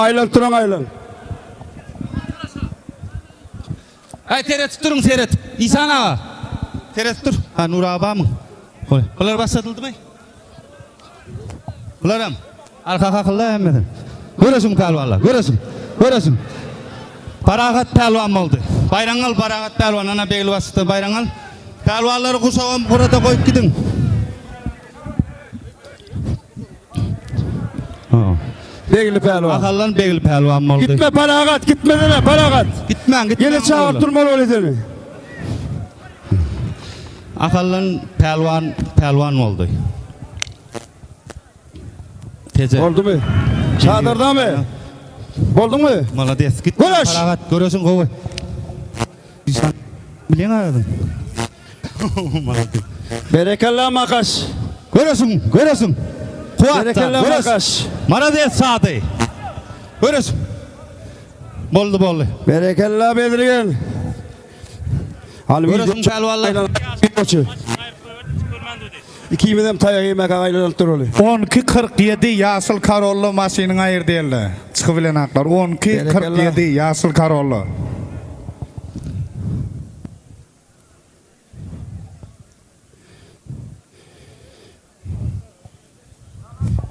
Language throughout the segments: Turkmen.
Aýlanyp duran aýlan. Aý seretip duruň seretip. Isan aga. Seretip dur. Ha Nur aga barmyň? Goý. Bular başladyldymy? Bularam. Arka kakyldy hemmesi. Göreşiň pälwanlar, göreşiň. Göreşiň. Parahat pälwan boldy. Baýragyňy al Parahat pälwan, ana Begli başlykdan baýragyňy al. Pälwanlary guşagam gurada goýup gidiň. Begli pälwan. Ahaldan Begli pälwan boldy. Gitme Parahat, gitmesene Parahat. Gitmäň, gitmäň. Ýene çagyryp durmaly bolýar seni. Ahaldan pälwan pälwan boldy. Teje. Boldumy? Çadyrda Bolduňmy? Malades. Git. Göreş! Parahat, göreşiň gowy. Bilen aradym. Malades. Berekella Makaş. Göreşiň, göreşiň. Kuwatda. Berekella Göreş. Makaş. Malades Sady. Göreş. Boldy, boldy. Berekella Bedirgen. Göreşiň pälwanlar. Ikimizem taýak iýmäge aýlanyp duraly. 12 47 ýaşyl Corolla maşynyň aýyrdy elde. Çykybilenaklar. 12 47 ýaşyl Corolla.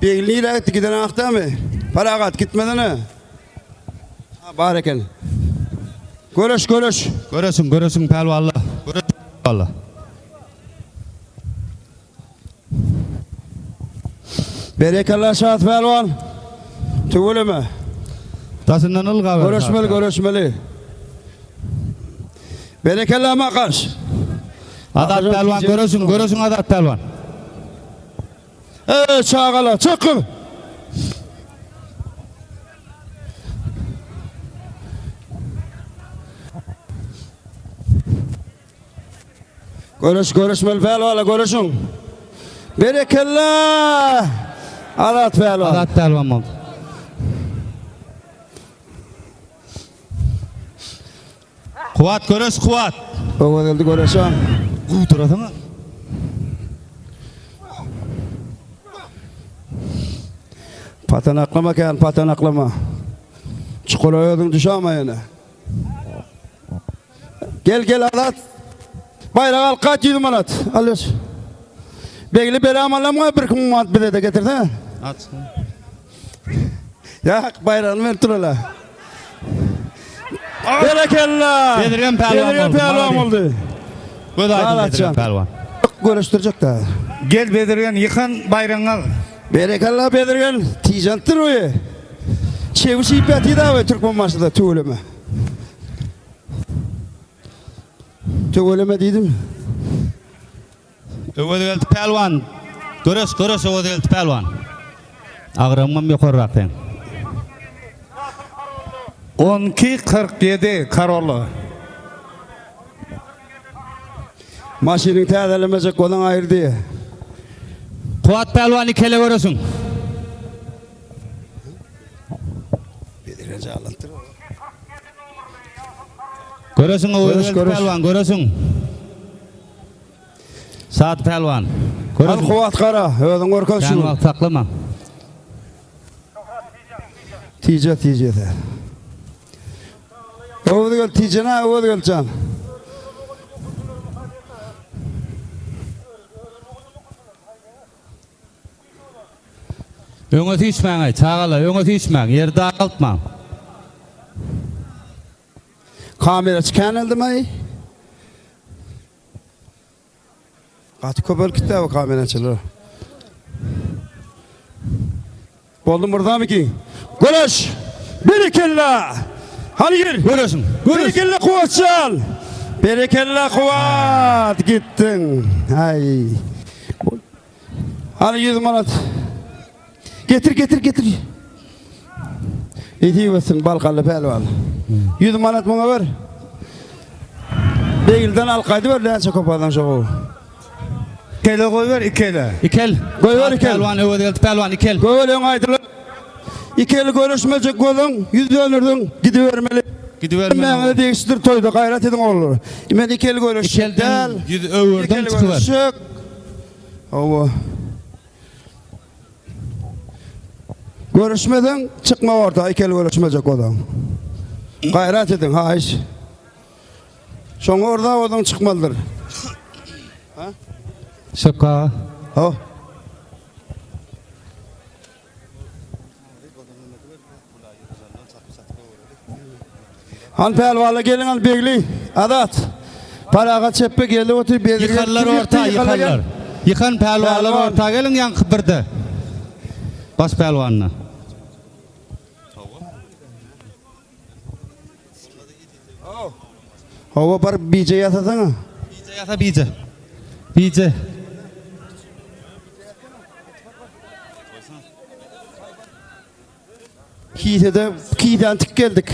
Begli nirä gitdi giden akdamy? Parahat gitmesene. Ha, bar eken. Göreş göreş. Göreşiň, göreşiň pälwanlar. Göreşiň pälwanlar. Berekella Şat pälwan. Tüweleme. Daşyndan ylga ber. Göreşmeli göreşmeli. Berekella Makaş. Azat pälwan göreşiň, göreşiň Azat pälwan. Eý çagalar çykyň. Göreş göreşmeli pälwanlar göreşiň. Berekella! Azat pälwan. Azat pälwan boldy. Kuwat göreş Kuwat. Öwezgeldi göreşen. Guwdurasyňa. Patanaklama kän patanaklama. Çukura özüň düşama ýene. Gel gel Azat. Baýrak al gaç 100 manat. Al ös. Begli beram alamga bir 1000 manat bize de getirsene. Aç. Ýa baýragyny berip durala. Berekella. Bedirgen pälwan Bedirgen boldy. pälwan boldy. Göz aýdyň Bedirgen pälwan. Göreşdirjek da. Gel Bedirgen ýykan baýragyňy al. Berekella Bedirgen tijantdyr oýy. Çewiş iýip ýatyr da we Türkmenbaşyda tüweleme. Tüweleme diýdim. Öwezgeldi pälwan. Göreş, göreş Öwezgeldi pälwan. Agramyňam ýokarrak seň. 12 47 Corolla. Maşynyň täzelemejek bolsaň aýyr diýe. Kuwat pälwan ikele göreşiň. Bedirgen jalanypdyr. Göreşiň Göreş, Öwezgeldi göreş. pälwan, göreşiň. Sady pälwan. Al Göreşiň. Kuwat gara, özüň görkez Kän şu. wagt saklama. Tije tije de. Öwezgeldi tijene Öwezgeldi jan. Öňe süýşmäň-aý, çagalar, öňe süýşmäň, ýeri daraltmaň. Kamera çykan eldim-aý. Gaty köpelip gitdi bu kameraçylar. Boldy Murza miki. Göreş! Berekella! Hany gir. Göreşiň. Göreş. Berekella Kuwatjan. Berekella Kuwat gitdiň. Ay. Hany 100 manat. Getir getir getir. Nesip etsin Balkanly pälwan. 100 manat muňa ber. Begilden al gaýdyber näçe köp alsaň şo gowy. Kele goýber ikele. Ikel. Goýber ikel. Pälwan Öwezgeldi pälwan ikel. Göwel öň aýdylan. Ikeli görüşmejek bolsaň, ýüz döndürdiň, gidibermeli. Gidibermeli. Hemmäňize degişlidir toýda gaýrat ediň ogullar. Men ikeli görüşjek Ikelden däl. ýüz öwürdiň Ikeli çykyber. görüşjek. Hawa. Görüşmeseň, çykma orta, iki el görüşmejek bolsaň. Gaýrat ediň, haýyş. Şoňa orda bolsaň çykmalydyr. Ha? Şöpka. Ho. Han pälwanlar geliň al Begli. Azat. Parahat çepbe geldi otyr Bedri. Ýykanlar orta ýykanlar. Ýykan pälwanlar orta geliň ýaňky birde. Baş pälwanyna. Hawa baryp bije ýasasaňa. Bije ýasa bije. Bije. Kisede kisäni tik geldik.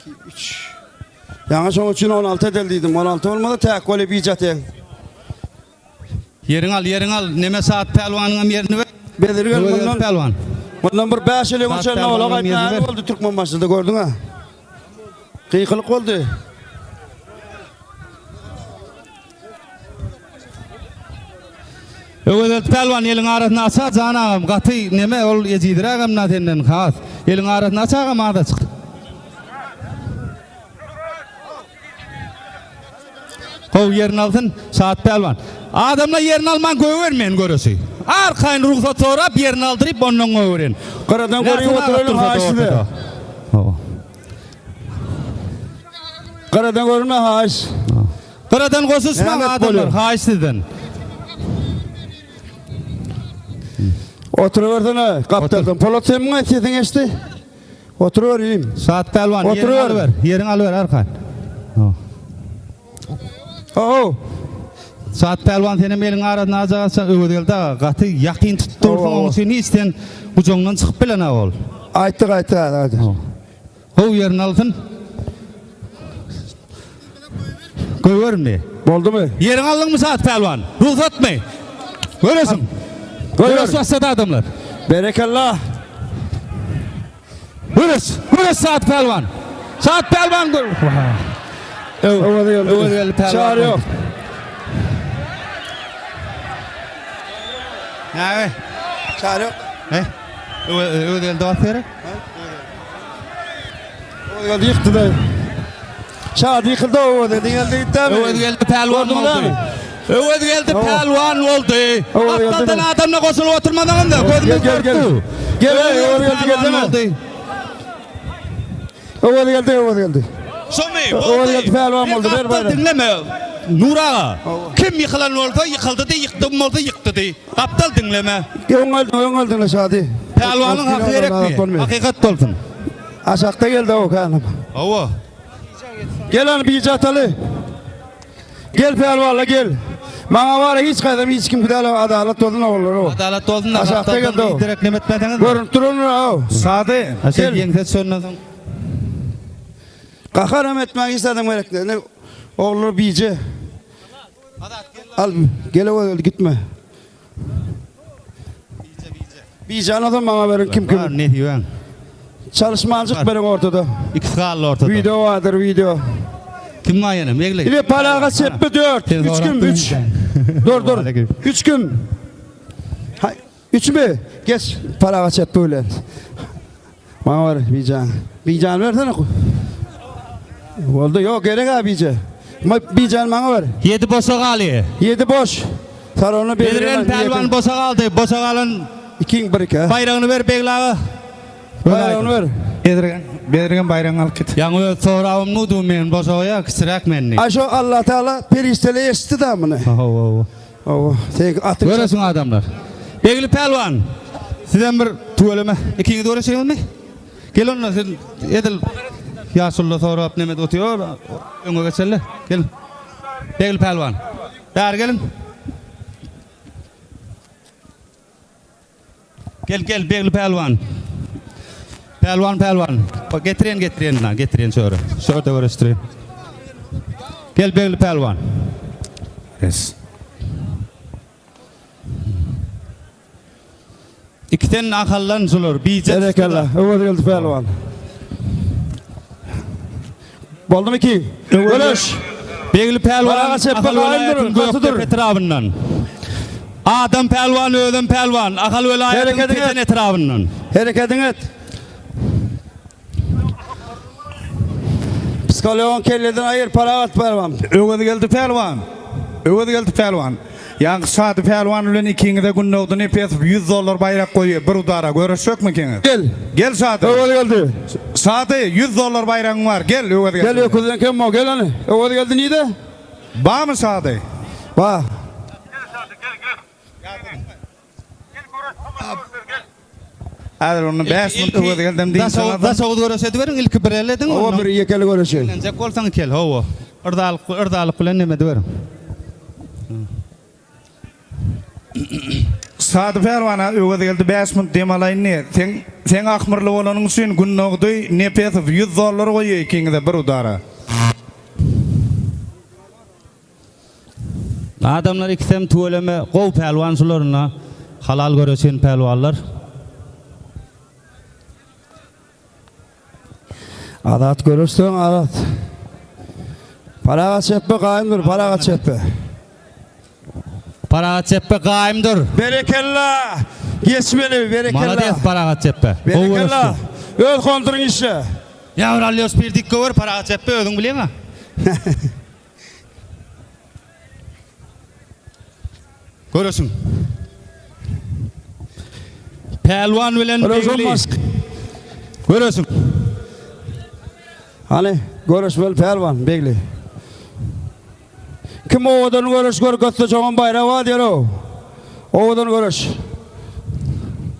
2 3 Ýaňy şoň üçin 16 edel diýdim. 16 bolmasa täk goly bije atýaň. Ýeriňi al, ýeriňi al. Neme Saat pälwanyňam ýerini ber. Bedir gel mundan. Pälwan. Mundan bir 5 ýyl öňe çenli ola gaýtmaýan boldy Türkmenbaşyda gördüň ha. Gykylyk boldy. Öwezgeldi pälwan eliň arasyny aça jan agam gaty neme ol ejizrägem na senden has. Eliň arasyny aç agam azajyk. Gowy ýerini alsyn Şat pälwan. Adamlar ýerini alman goýbermeýin göreşi. Arkaýyn rugsat sorap ýerini aldyryp ondan goýberin. Gyradan görüp oturalyň haýyş size. Gyradan görünme haýyş. Gyradan goşuşmaň adamlar haýyş sizden. Oturybersene gapdaldan. Polat sen muňa sesiň eşdi. Oturyber iým. Şat pälwan ýeriňi alyber. Ýeriňi alyber arkan. Oo. Şat pälwan senem eliň arasyna ajak açsaň Öwezgeldi aga gaty ýakyn tutup dursuň oň üçin hiç sen gujagyňdan çykyp bilenok ol. Aýtdyk aýtdyk aýtdyk. Gowy ýerini alsyn. Goýbermi? Boldumy? Ýeriňi aldyňmy Şat pälwan? Rugsatmy? Göresiň. Göreş başlady adamlar. Berekella. Göreş, göreş Şat pälwan. Şat pälwan gör. Öwez geldi. Öwez geldi pälwan. Çare ýok. Näme? Çare ýok. He? Öwez geldi bas ýere. Öwez geldi ýykdy da. Şady ýykyldy Öwez geldi geldi gitdi. Öwez geldi pälwan boldy. Öwez geldi pälwan boldy. Gapdaldan adamla goşulyp oturmadyňam da gözümiz Gel gel. Gel Öwez geldi geldi. Öwez geldi Öwez geldi. Şomy? Öwez geldi pälwan boldy. Ber bayrak. Diňleme. Nur aga. Kim ýykylan bolsa ýykyldy diý, ýykdym bolsa ýykdy diý. Gapdal diňleme. Öň geldi, öň geldi Şady. Pälwanyň haky gerekmi? Hakykat bolsun. Aşakda geldi o kanam. Hawa. Gel hany bije ataly. Gel pälwanla gel. Maňa bara hiç kaýdam hiç kim gidäle adalat bolsun ogullar o. Adalat bolsun da Aşakda geldi o. Direkt neme etmeseňiz. Görünüp duran o. Sady. Sen ýeňse şondan soň. Gahar hem etmäge hiç adam gerek däl. Ne ogullar bije. Al gele gel gitme. Bije anasam maňa beriň kim kim. Bar nesibeň. Çalışmancık beriň ortada. İkisi galdy ortada. Video vardır video. Kim var ýene? Megli. Bir paraga çepbe 4. 3 kim 3. Dur dur. 3 kim? Hay 3 mü? Geç paraga çepbe bilen. Maňa ber bijan. Bijan versene. Boldy yok gerek ha bije. Bijan maňa ber. 7 boşa galýar. 7 boş. Sarony Bedirgen pälwan boşa galdy. Boşa galan 2 1 2. Baýragyny ber Begli aga. Baýragyny ber. Bedirgen, Bedirgen baýragyny alyp git. Ýaňy öz soragym nudu men boşa kiçiräk menni. Aý şo Allah Taala perişdeler eşitdi da muny. Hawa hawa. Hawa. Sen atyň Göresiň adamlar. Begli pälwan. Sizem bir tüweleme. Ikiňiz göreşeňizmi? Gel onda sen edil ýaşulla sorap neme otyr. Öňe geçeli. Gel. Begli pälwan. Bäri geliň. Gel gel Begli pälwan. Pälwan pälwan. Getiren getiren na getiren şöyle. Şöyle göreşdireyim. Gel Begli pälwan. Res. Ikiden akallan şular. Bice. Berekella. Öwez geldi pälwan. Boldumy ki? Göreş. Begli pälwan Baraga çepbe Ahal gaýymdyr, welaýatynyň gatydyr. Gökdepe etrabyndan. Adam pälwan özem pälwan. Ahal welaýatynyň Tejen etrabyndan. Herekediňi et. Psikologyň kelleden aýyr Parahat pälwan. Öwezgeldi pälwan. Öwezgeldi pälwan. Ýaňky Şady pälwan bilen ikiňize Gündogdy Nepesow 100 dollar baýrak goýýar bir udara göreşjekmi ikiňiz? Gel. Gel Şady. Öwezgeldi. Şady 100 dollar baýragyň bar gel Öwezgeldi. Gel öküzden kem bol gel hany. Öwezgeldi nide? Barmy Şady? Bar. Häzir onda 5 minut Öwezgeldem dynç alardan. Daşoguz göreş ediberiň ilki bir el ediň Hawa bir ýekeli göreşeýin. Diňlenjek bolsaň iki el hawa. Yrzalyk yrzalyk bilen neme ediberiň. Şady pälwana Öwezgeldi 5 minut dem alaýyn diýýär. Seň seň ahmyrly bolanyň üçin Gündogdy Nepesow 100 dollar goýýar ikiňize bir udara. Adamlar ikisem tüweleme gowy pälwan şularynda halal göreşen pälwanlar. Azat göreşseň azat. Parahat çepbe gaýym dur, parahat çepbe. Parahat çepbe gaýym dur. Berekella! Geçmeli, berekella. Malades Parahat çepbe. Gowy Berekella. Öz kontryňy işle. Ýa bir alýos bir dik göwer Parahat çepbe özüň bilýäňä. Göresiň. Pälwan bilen Begli. Göresiň. Hany, göreşmeli pälwan Begli. Kim owadan göreş görkezse şoňam baýragy bar diýer-ow. Owadan göreş.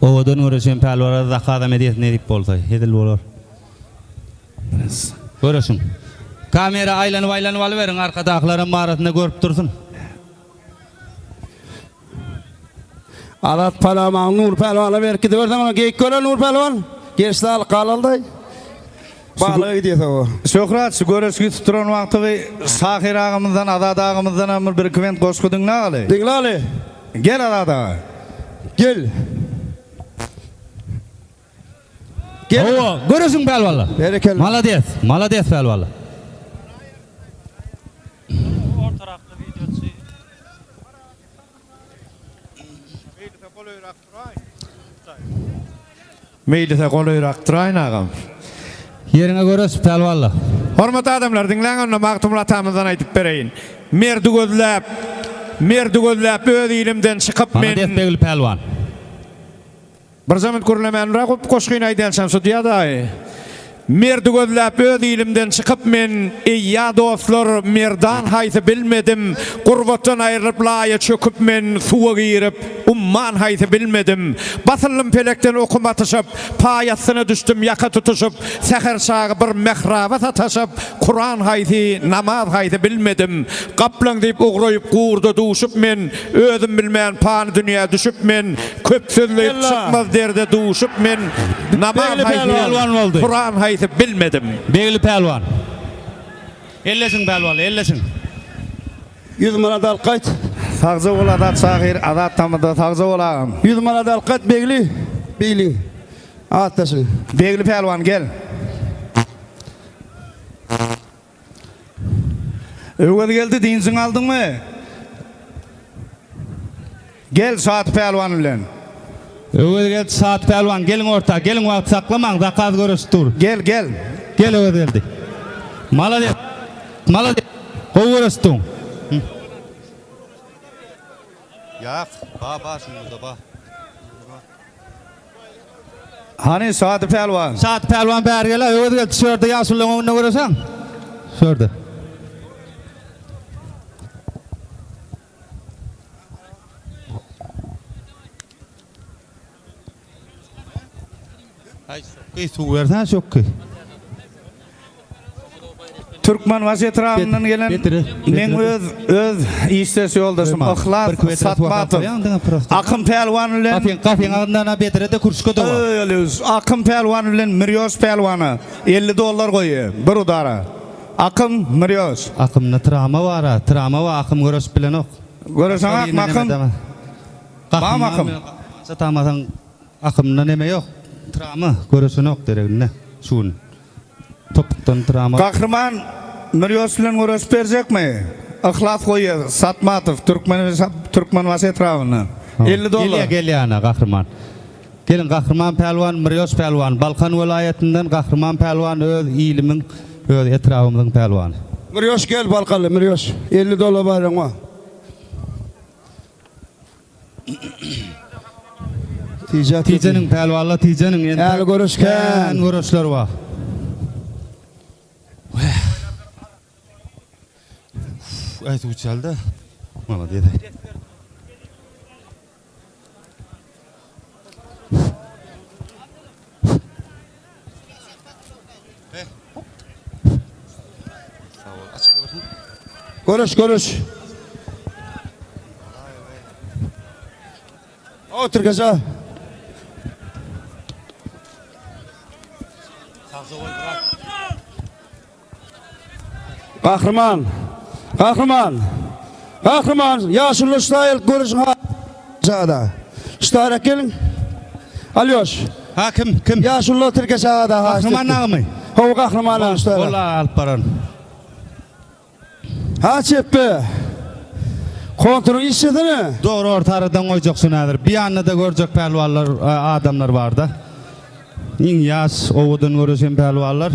Owadan göreşen pälwana zakazam edýäs nesip bolsa. Hezil bolar. Göreşiň. Kamera aýlanyp aýlanyp alyberiň arkadakylaram arasynda görüp dursun. Azat pälwanyň Nur pälwana berip gidiberseň ony geýik görer Nur pälwan. Gelişde alyp galaldaý. Balyga gidýär o. Şöhrat şu göreş gitip duran wagtygy şahyr agamyzdan Azat agamyzdanam bir birki bent goşgy diňle agaly. Diňle aly. Gel Azat aga. Gel. Gel. Hawa, göreşiň pälwanlar. Berekella. Malades, malades pälwanlar. Meýlise golaýrak duraýyn agam. Ýeriňe göreş pälwanlar. Hormatly adamlar diňläň onda Magtymguly atamyzdan aýdyp bereýin. Merdi gözläp, merdi gözläp öz ilimden çykyp men. Malades Begli pälwan. Bir zamyt gürlemänräk op goşgyny aýdýançam şu diýýär daýy. Merdi gözläp öz ilimden çykyp men, Eý-ýa dostlar, merdan haýsy bilmedim, Gurbatdan aýrylyp laýa çöküp men, Suwa girip, umman haýsy bilmedim. Basyldym pelekden okum atyşyp, Paý astyna düşdüm ýaka tutuşyp, Säher çagy bir mähraba sataşyp, Kuran haýsy, namaz haýsy bilmedim. Gaplaň diýip ugraýyp gurda duşup men, Özüm bilmän pany dünýä düşüp men, Köp sözleýip çykmaz derde duşup men, Namaz Begli pälwan haýsy, boldy. Kuran haýsy bilmedim. Begli pälwan. Elleşiň pälwanlar, elleşiň. Ýüz manat alyp gaýt. Sagja bol Azat şahyr, Azat tamada sagja bol agam. Ýüz manat alyp gaýt Begli. Begli. Atdaşyň. Begli pälwan gel. Öwezgeldi dynjyňy aldyňmy? Gel Şat pälwan bilen. Öwezgeldi Şat pälwan geliň orta geliň wagt saklamaň zakaz göreşip dur. Gel gel. Gel Öwezgeldi. Malades malades gowy göreşdiň. Ýak ba ba şuňňuda ba. Hany Şady pälwan. Şady pälwan bäri gel-ä, Öwez geldi, şu ýerde ýaşulularyň öňünde göreşeň. Şu ýerde. Aý, şokgy, suw bersene şokgy. Türkmenbaşy etrabyndan gelen meň öz öz işdeş ýoldaşym Yhlas Satmatow Akym pälwan bilen Gapyň agzyndan bedre-de kürşge-de bar. Akym pälwan bilen Mirýoş pälwana 50 dollar goýýar bir udara. Akym Mirýoş. Akymda trama bar-a, trama bar, Akym göreşip bilenok. Göreşeňakmy Akym? Barmy Akym? Çatamasaň Akymda neme ýok. Trama göreşenok dereginde şu gün. Topukdan trama. Gahryman Mirýos bilen göreşip berjekmi? Yhlas goýýar Satmatow Türkmen Türkmenbaşy etrabyndan. 50 dollar. Gelýär gelýär ana Gahryman. Geliň Gahryman pälwan Mirýoş pälwan Balkan welaýatyndan Gahryman pälwan öz ilimiň öz etrabymyzyň pälwany. Mirýoş gel Balkanly Mirýoş 50 dollar baýragyň bar. Tije Tijeniň pälwanlar tijeniň entek Äli göreş kän. Kän göreşler bar. Aý suw çaldy. Malades. Göreş göreş. Otur gaza. Gahryman! Gahryman! Gahryman! Ýaşuly ştaýyl görüşiň ha jada. Ştaýrak geliň. Alýoş. Ha kim? Kim? Ýaşuly tirkeş agada ha. Gahryman agamy? Hawa Gahryman aga ştaýrak. Ol alyp baran. Ha çepbe. Konturyň işçisini. Dogry orta aradan goýjaksyň häzir. Bir ýanda-da görjek pälwanlar, adamlar barda. Iň ýaş, owadan göreşen pälwanlar.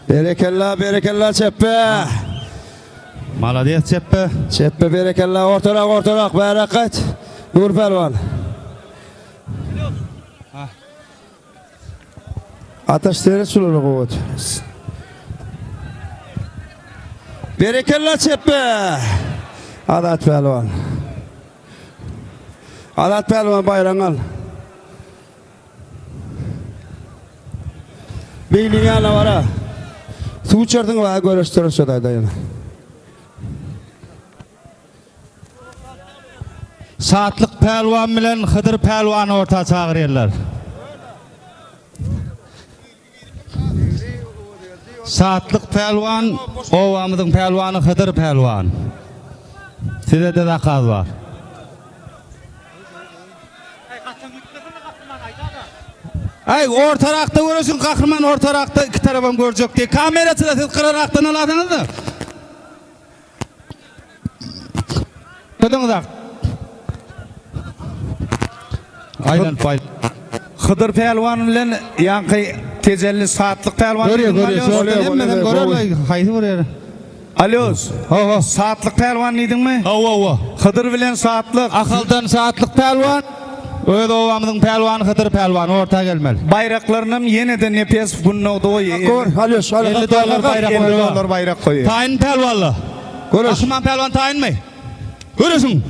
Berekella, berekella çepbe. Malades çepbe. Çepbe berekella, ortarak, ortarak, bäräk gaýt. Dur pälwan. Ataş seret şulara gowat. Berekella çepbe. Azat pälwan. Azat pälwan baýragyňy al. Beýliň ýanyna bara. Suw içersiň we göreşdiris şo taýda ýene. Şatlyk pälwan bilen Hydyr pälwany orta çagyrýarlar. Şatlyk pälwan, obamyzyň pälwany Hydyr pälwan. Size-de zakaz bar. Aý, ortarakda göreşiň, gahryman ortarakda iki tarabam görjek diýip. Kameraçylar siz gyrarakdan alasaňyz-da. Gyzyňyz ak. Aýlanyp aý. Hydyr pälwan bilen ýaňky tejelli Satlyk pälwan. Görýär, görýär. Şol hemmesem görerler. Haýsy bir ýeri? Alýos. Hawa. Satlyk pälwan diýdiňmi? Hawa, hawa. Hydyr bilen Satlyk. Ahaldan Satlyk pälwan, öz obamyzyň pälwany Hydyr pälwan orta gelmeli. Baýraklarynam ýene-de Nepesow Gündogdy goýýar. Gör, Alýos, Alýos. 50 dollar baýrak 50 goýýar. dollar baýrak goýýar. Taýyn pälwanlar. Göreş. Gahryman pälwan taýynmy? Göreşiň.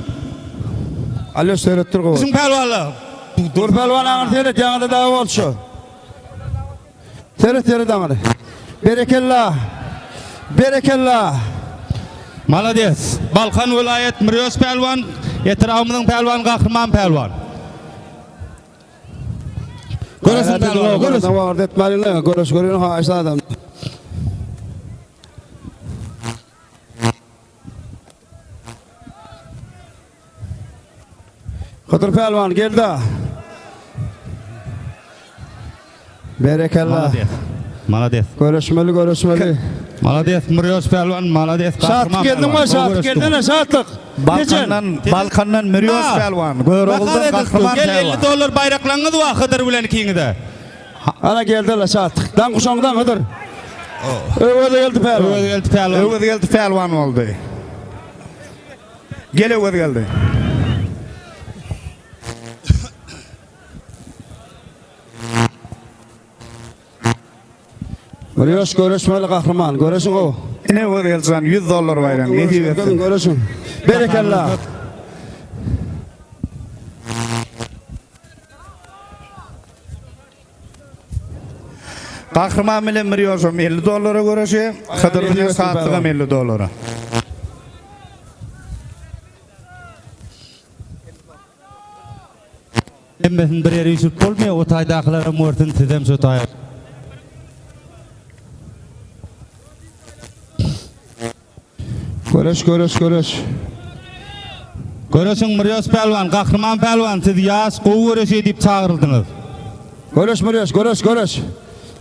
Alýos seret dur gowy. Göreşiň pälwanlar. Dur pälwan aňyr seret, ýaňyda dagy boldy şu. Seret seret aňyr. Berekella. Berekella. Malades. Balkan welaýat Mirýos pälwan, etrabymyzyň pälwany Gahryman pälwan. Göreşiň pälwan, göreşiň. Wagt etmäliň, göreş görýän haýsy adam. Hydyr pälwan geldi. Berekella. Malades. Malades. Göreşmeli, göreşmeli. Malades Mürýoş pälwan, malades Şatlyk Gahryman geldiň pälwan. mi? Şatlyk geldine, şatlyk. Balkandan, Balkandan Mürýoş pälwan, Göroguldan Gahryman Gel pälwan. 50 dollar baýraklaryňyz bar Hydyr bilen ikiňize. Ana geldiler şatlyk. Dan kuşaňdan Hydyr. Öwez geldi pälwan. Öwez geldi pälwan. Öwez geldi pälwan boldy. Gel Öwez geldi. Göreş göreşmeli gahryman. Göreşiň o. Ine Öwez geljan 100 dollar baýrak nesip etsin. Göreşiň. Berekella. Gahryman bilen bir ýoşam 50 dollara göreşi, Hydyr bilen Satlygam 50 dollara. Hemmesini bir ýere üýşürip bolmaýar, o taýdakylaram görsün, sizem şo taýa. Göreş, göreş, göreş. Göreşiň Mirýos pälwan, Gahryman pälwan, siz ýaş, gowy göreşi diýip çagyryldyňyz. Göreş Mirýos, göreş, göreş.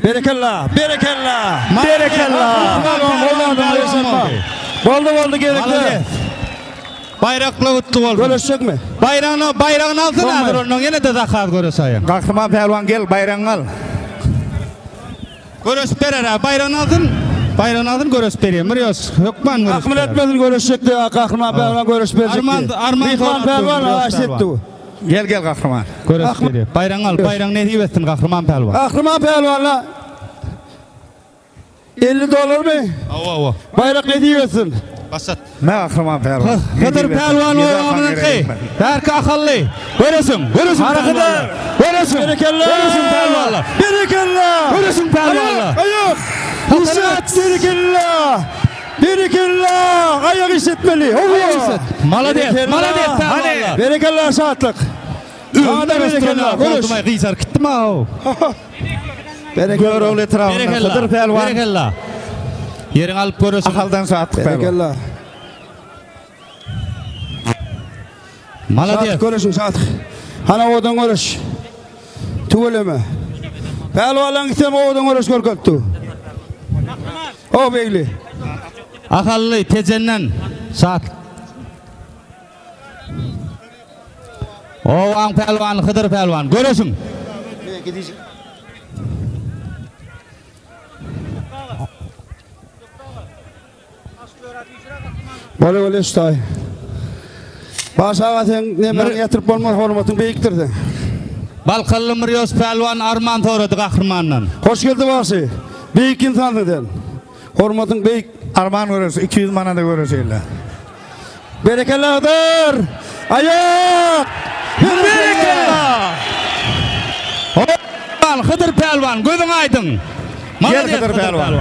Berekella, berekella. Berekella! Gahryman pälwan, Pälwan boldy. Boldy boldy gerekli. Malades. Baýrakly gutly bolsun. Göreşjekmi? Baýragyny baýragyny alsyn häzir ondan ýene-de zakaz göreşaýyň. Gahryman pälwan gel baýragyňy al. Göreşip berer ha baýragyny alsyn. Baýragyny alsyn göreşip berýär. Mirýos hökman göreşip. Akmyl etmesin göreşjekdi. Gahryman pälwan göreşip berjekdi. Arman Arman Myhman pälwan aşetdi. Gel gel gahryman. Göreşip berýär. Baýragyňy al, baýragyň nesip etsin gahryman pälwan. Gahryman pälwana 50 dollarmy? Hawa hawa. Baýrak nesip etsin. Başlat. Ne gahryman pälwan. Hydyr pälwan obamyzyňky. Bärki ahally. Göresiň, göresiň pälwanlar. Göresiň. Berekella. Göresiň pälwanlar. Berekella. Göresiň pälwanlar. Aýak, aýak. Işat berekella. Berekella. Aýak işletmeli. Hawa. Malades, Berekella. malades pälwanlar. Berekella şatlyk. Sana berekella. Görüş. Goldumay gyzar gitdim aw. Berekella. Görogly etrabyndan Berekella. Hydyr pälwan. Berekella. Ýeriň alyp göresiň. Ahaldan Şatlyk pälwan. Berekella. Malades. Şatlyk görüşüň şatlyk. Hana owadan görüş. Tüweleme. Pälwanlaryň ikisem owadan görüş görkezdi. O begli. Ahally Tejenden Şat. Owaň pälwany Hydyr pälwan. Göresiň. Bole bole ştaý. Baş aga sen nemäni ýatyryp bolmaz hormatyň beýikdir sen. Balkanly Mirýos pälwan arman sorady gahrymandan. Hoş geldi bagşy. Beýik insansyň sen. Hormatyň beýik. Arman göresi 200 manada göreşeýle. Berekella Hydyr. Aýak. Berekella. Pälwan Hydyr pälwan gözüň aýdyň. Gel Hydyr pälwan.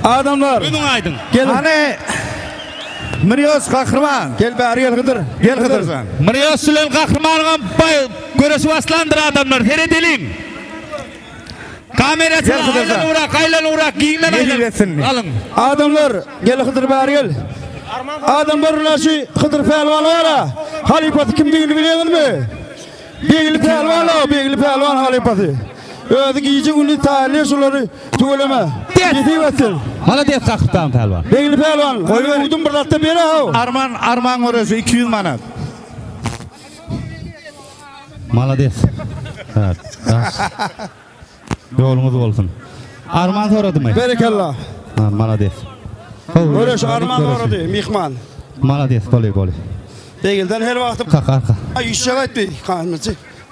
Adamlar. Gözüň aýdyň. Gel. Hany Mirýos gahryman. Gel bäri gel Hydyr. Gel Hydyrjan. Mirýos bilen gahrymanam baý göreşi başlandyr adamlar seredeliň. Kameraçylar Gel Hydyr aýlan urak aýlan urak giňden Nesip aýlan. etsin. Alyň. Adamlar gel Hydyr bäri gel. Adamlar şu Hydyr pälwan bar. Halypasy kimdigini bilýäňizmi? Begli pälwan o, Begli pälwan halypasy. Özi gije gündüz taýýarlaýar şulary tüweleme. Nesip etsin. Malades gahryman pälwan. Begli pälwan, goý bir zatda ber ha. Arman arman göresi 200 manat. Malades. Evet. Ýoluňyz bolsun. Arman soradymy? Berekella. Ha, malades. Göreş arman sorady, myhman. Malades, boli boli. Begilden her wagty Kak arka. Ay işe gaýtdy, kanmyçy.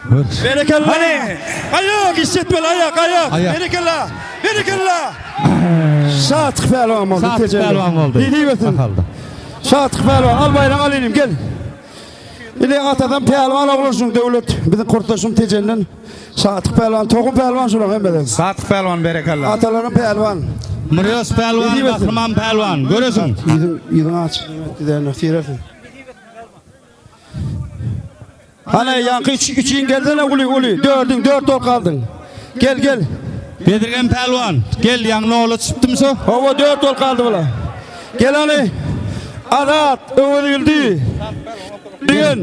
Görüş. Berekella. Hany. Aýak işletmeli aýak, aýak. Aýak. Berekella. Berekella. Şatlyk pälwan boldy. Şatlyk Tejenli. pälwan boldy. Nesip etsin. Ahalda. Şatlyk pälwan al baýragyny al inim gel. Ile atadan pälwan oglanşyň döwlet. Biziň kurtdaşym Tejenden. Şatlyk pälwan, tohum pälwan şulaň hemmesi. Şatlyk pälwan berekella. Atalaryň pälwan. Mirýos pälwan, Nesip etsin. Gahryman pälwan. Göresiň. Ýüzüň ýüzüň aç. Giderine sirersin. Hany ýaňky üç üçiň gelsene uly uly. Dördüň dört ol kaldyň. Gel gel. Bedirgen pälwan. Gel ýaňy nola çypdym şo. Hawa dört ol kaldy bula. Gel hany. Azat, Öwezgeldi. Digen,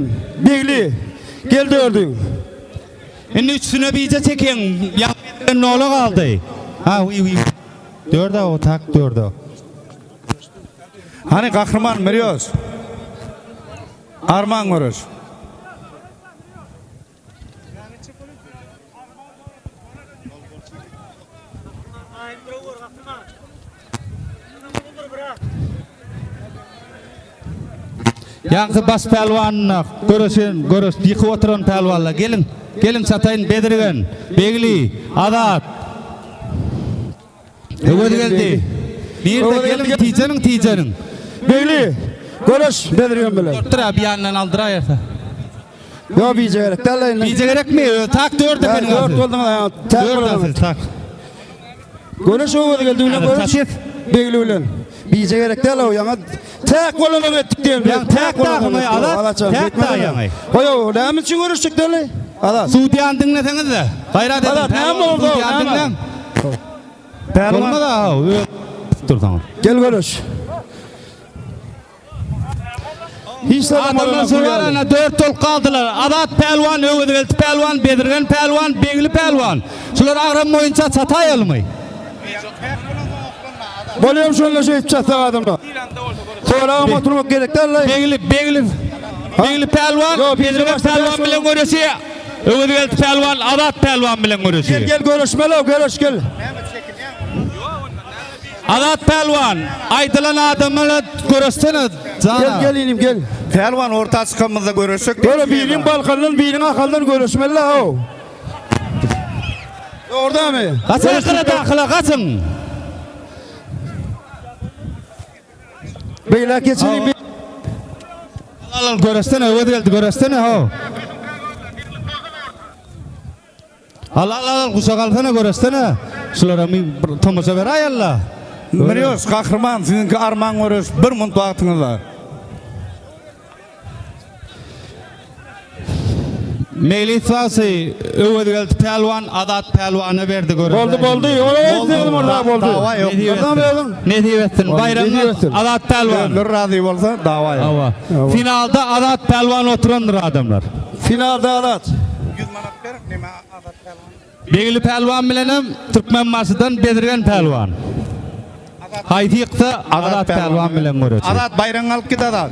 Begli. Gel dördüň. Indi üçüsine bije çekeň. Ýaňy Bedirgen nola galdy. Ha, wiý wiý. Dörde o tak dörde. Hany gahryman Mirýos. Arman göreş. Ýaňky baş pälwanyna göreşen, göreş ýykyp oturan pälwanlar geliň. Geliň çataýyn Bedirgen, Begli, Azat. Öwezgeldi. Nirde geliň tijeniň tijeniň. Begli, göreş Bedirgen bilen. Durtdyr bir ýandan aldyraýarsa. Ýo bije gerek däl indi. Bije gerekmi? Tak dört efendim. Dört bolduň ha. Tak Dört bolduň. asyl tak. Göreş Öwezgeldi bilen göreş. Çatyp. Begli bilen. Bije gerek däl o ýaňa täk bolanyň etdik diýen. Ýaňy täk dagymy, Azat? Täk dagy ýaňy. Goý, näme üçin göreşjek däl? Azat. Sudýany diňleseňiz-de. Gaýrat ediň. Azat, näme boldy? Sudýany Näme? diňläň. Pälwan Bolmaz ha, öz dursaňyz. Gel göreş. Hiç zaman Adamlar şolar dört tolk galdylar. Azat pälwan, Öwezgeldi pälwan, Bedirgen pälwan, Begli pälwan. Şular agram boýunça çataýalymy? Bolýam şonda şey çatsa adamlar. Soragam oturmak gerek däl. Begli, Begli, Begli pälwan, Ýok, Bezirgen başda pälwan bäş bilen göreşýär. Öwezgeldi pälwan Azat pälwan bilen göreşýär. Gel, gel göreşmeli, göreş gel. Azat pälwan, aýdylan adamlara göreşsene Gel, jana. gel inim gel. Pälwan orta çykamyzda göreşsek. Böyle biriniň Balkandan, biriniň Ahaldan göreşmeli ha. Dogry mi? Gaçyň gyra dakyla gaçyň. Beýläk geçeliň. Al al göreşsene Öwezgeldi göreşsene ho. Al al al guşak alsana göreşsene. Şulara bir tomaşa beräý alla. Mirýos gahryman siziňki arman göreş bir munt wagtyňyz bar. Mejlis bagşy Öwezgeldi pälwan Azat pälwana berdi görelde. Boldy boldy. Ola aýtdyň murda boldy. Dawa ýok. Murdam özüň. Nesip etsin. Baýramyňyz Nesip etsin. Azat pälwan. Özleri razy bolsa dawa ýok. Hawa. Finalda Azat pälwan oturandyr adamlar. Finalda Azat. 100 manat ber, neme Azat pälwan. Begli pälwan bilenem Türkmenbaşydan Bezirgen pälwan. Haýsy ýyksa Azat pälwan bilen göreşer. Azat baýragyňy alyp git Azat.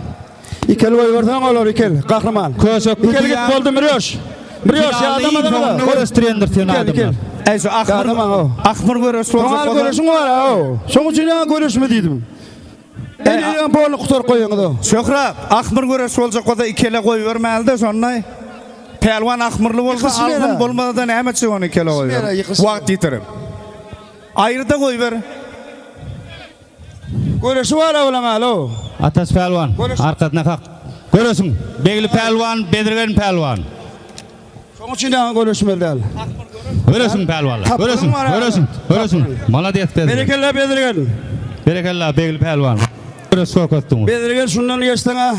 Ikel goýberseň olar ikel gahryman. Köşekli Ikel git diýýän- boldy Mirýoş. Mirýoş Finalda ýadama iň soňunda göreşdirendir seni Ikel ikel. adamlar. Eý şu ahmyr Ýadama o. ahmyr göreş boljak Soňal bolsa. göreşiň bar ha. Şoň üçin ýa göreşme diýdim. En ýa bolny gutaryp goýuňyz o. Şöhrat, ahmyr göreş boljak bolsa ikele goýbermeli-de şonda. Pälwan ahmyrly bolsa Ýykyşyp alsyn, ýere. bolmasa-da näme üçin ony ikele goýber. Ýere ýykyşyp Wagt ýitirip. Aýry-da goýber. Göreşi bar awlaň alo. Ataş pälwan, Göreş. arkasyna kak. Göreşiň. Begli pälwan, Bezirgen pälwan. Şoň üçin ýa göreşmeli däl. Göreşiň pälwanlar. Tapgyryň Göreşiň, bar ha. göreşiň, göreşiň. Malades Bezirgen. Berekella Bezirgen. Berekella Begli pälwan. Göreş görkezdiňiz. Bezirgen şundan geçseň ha.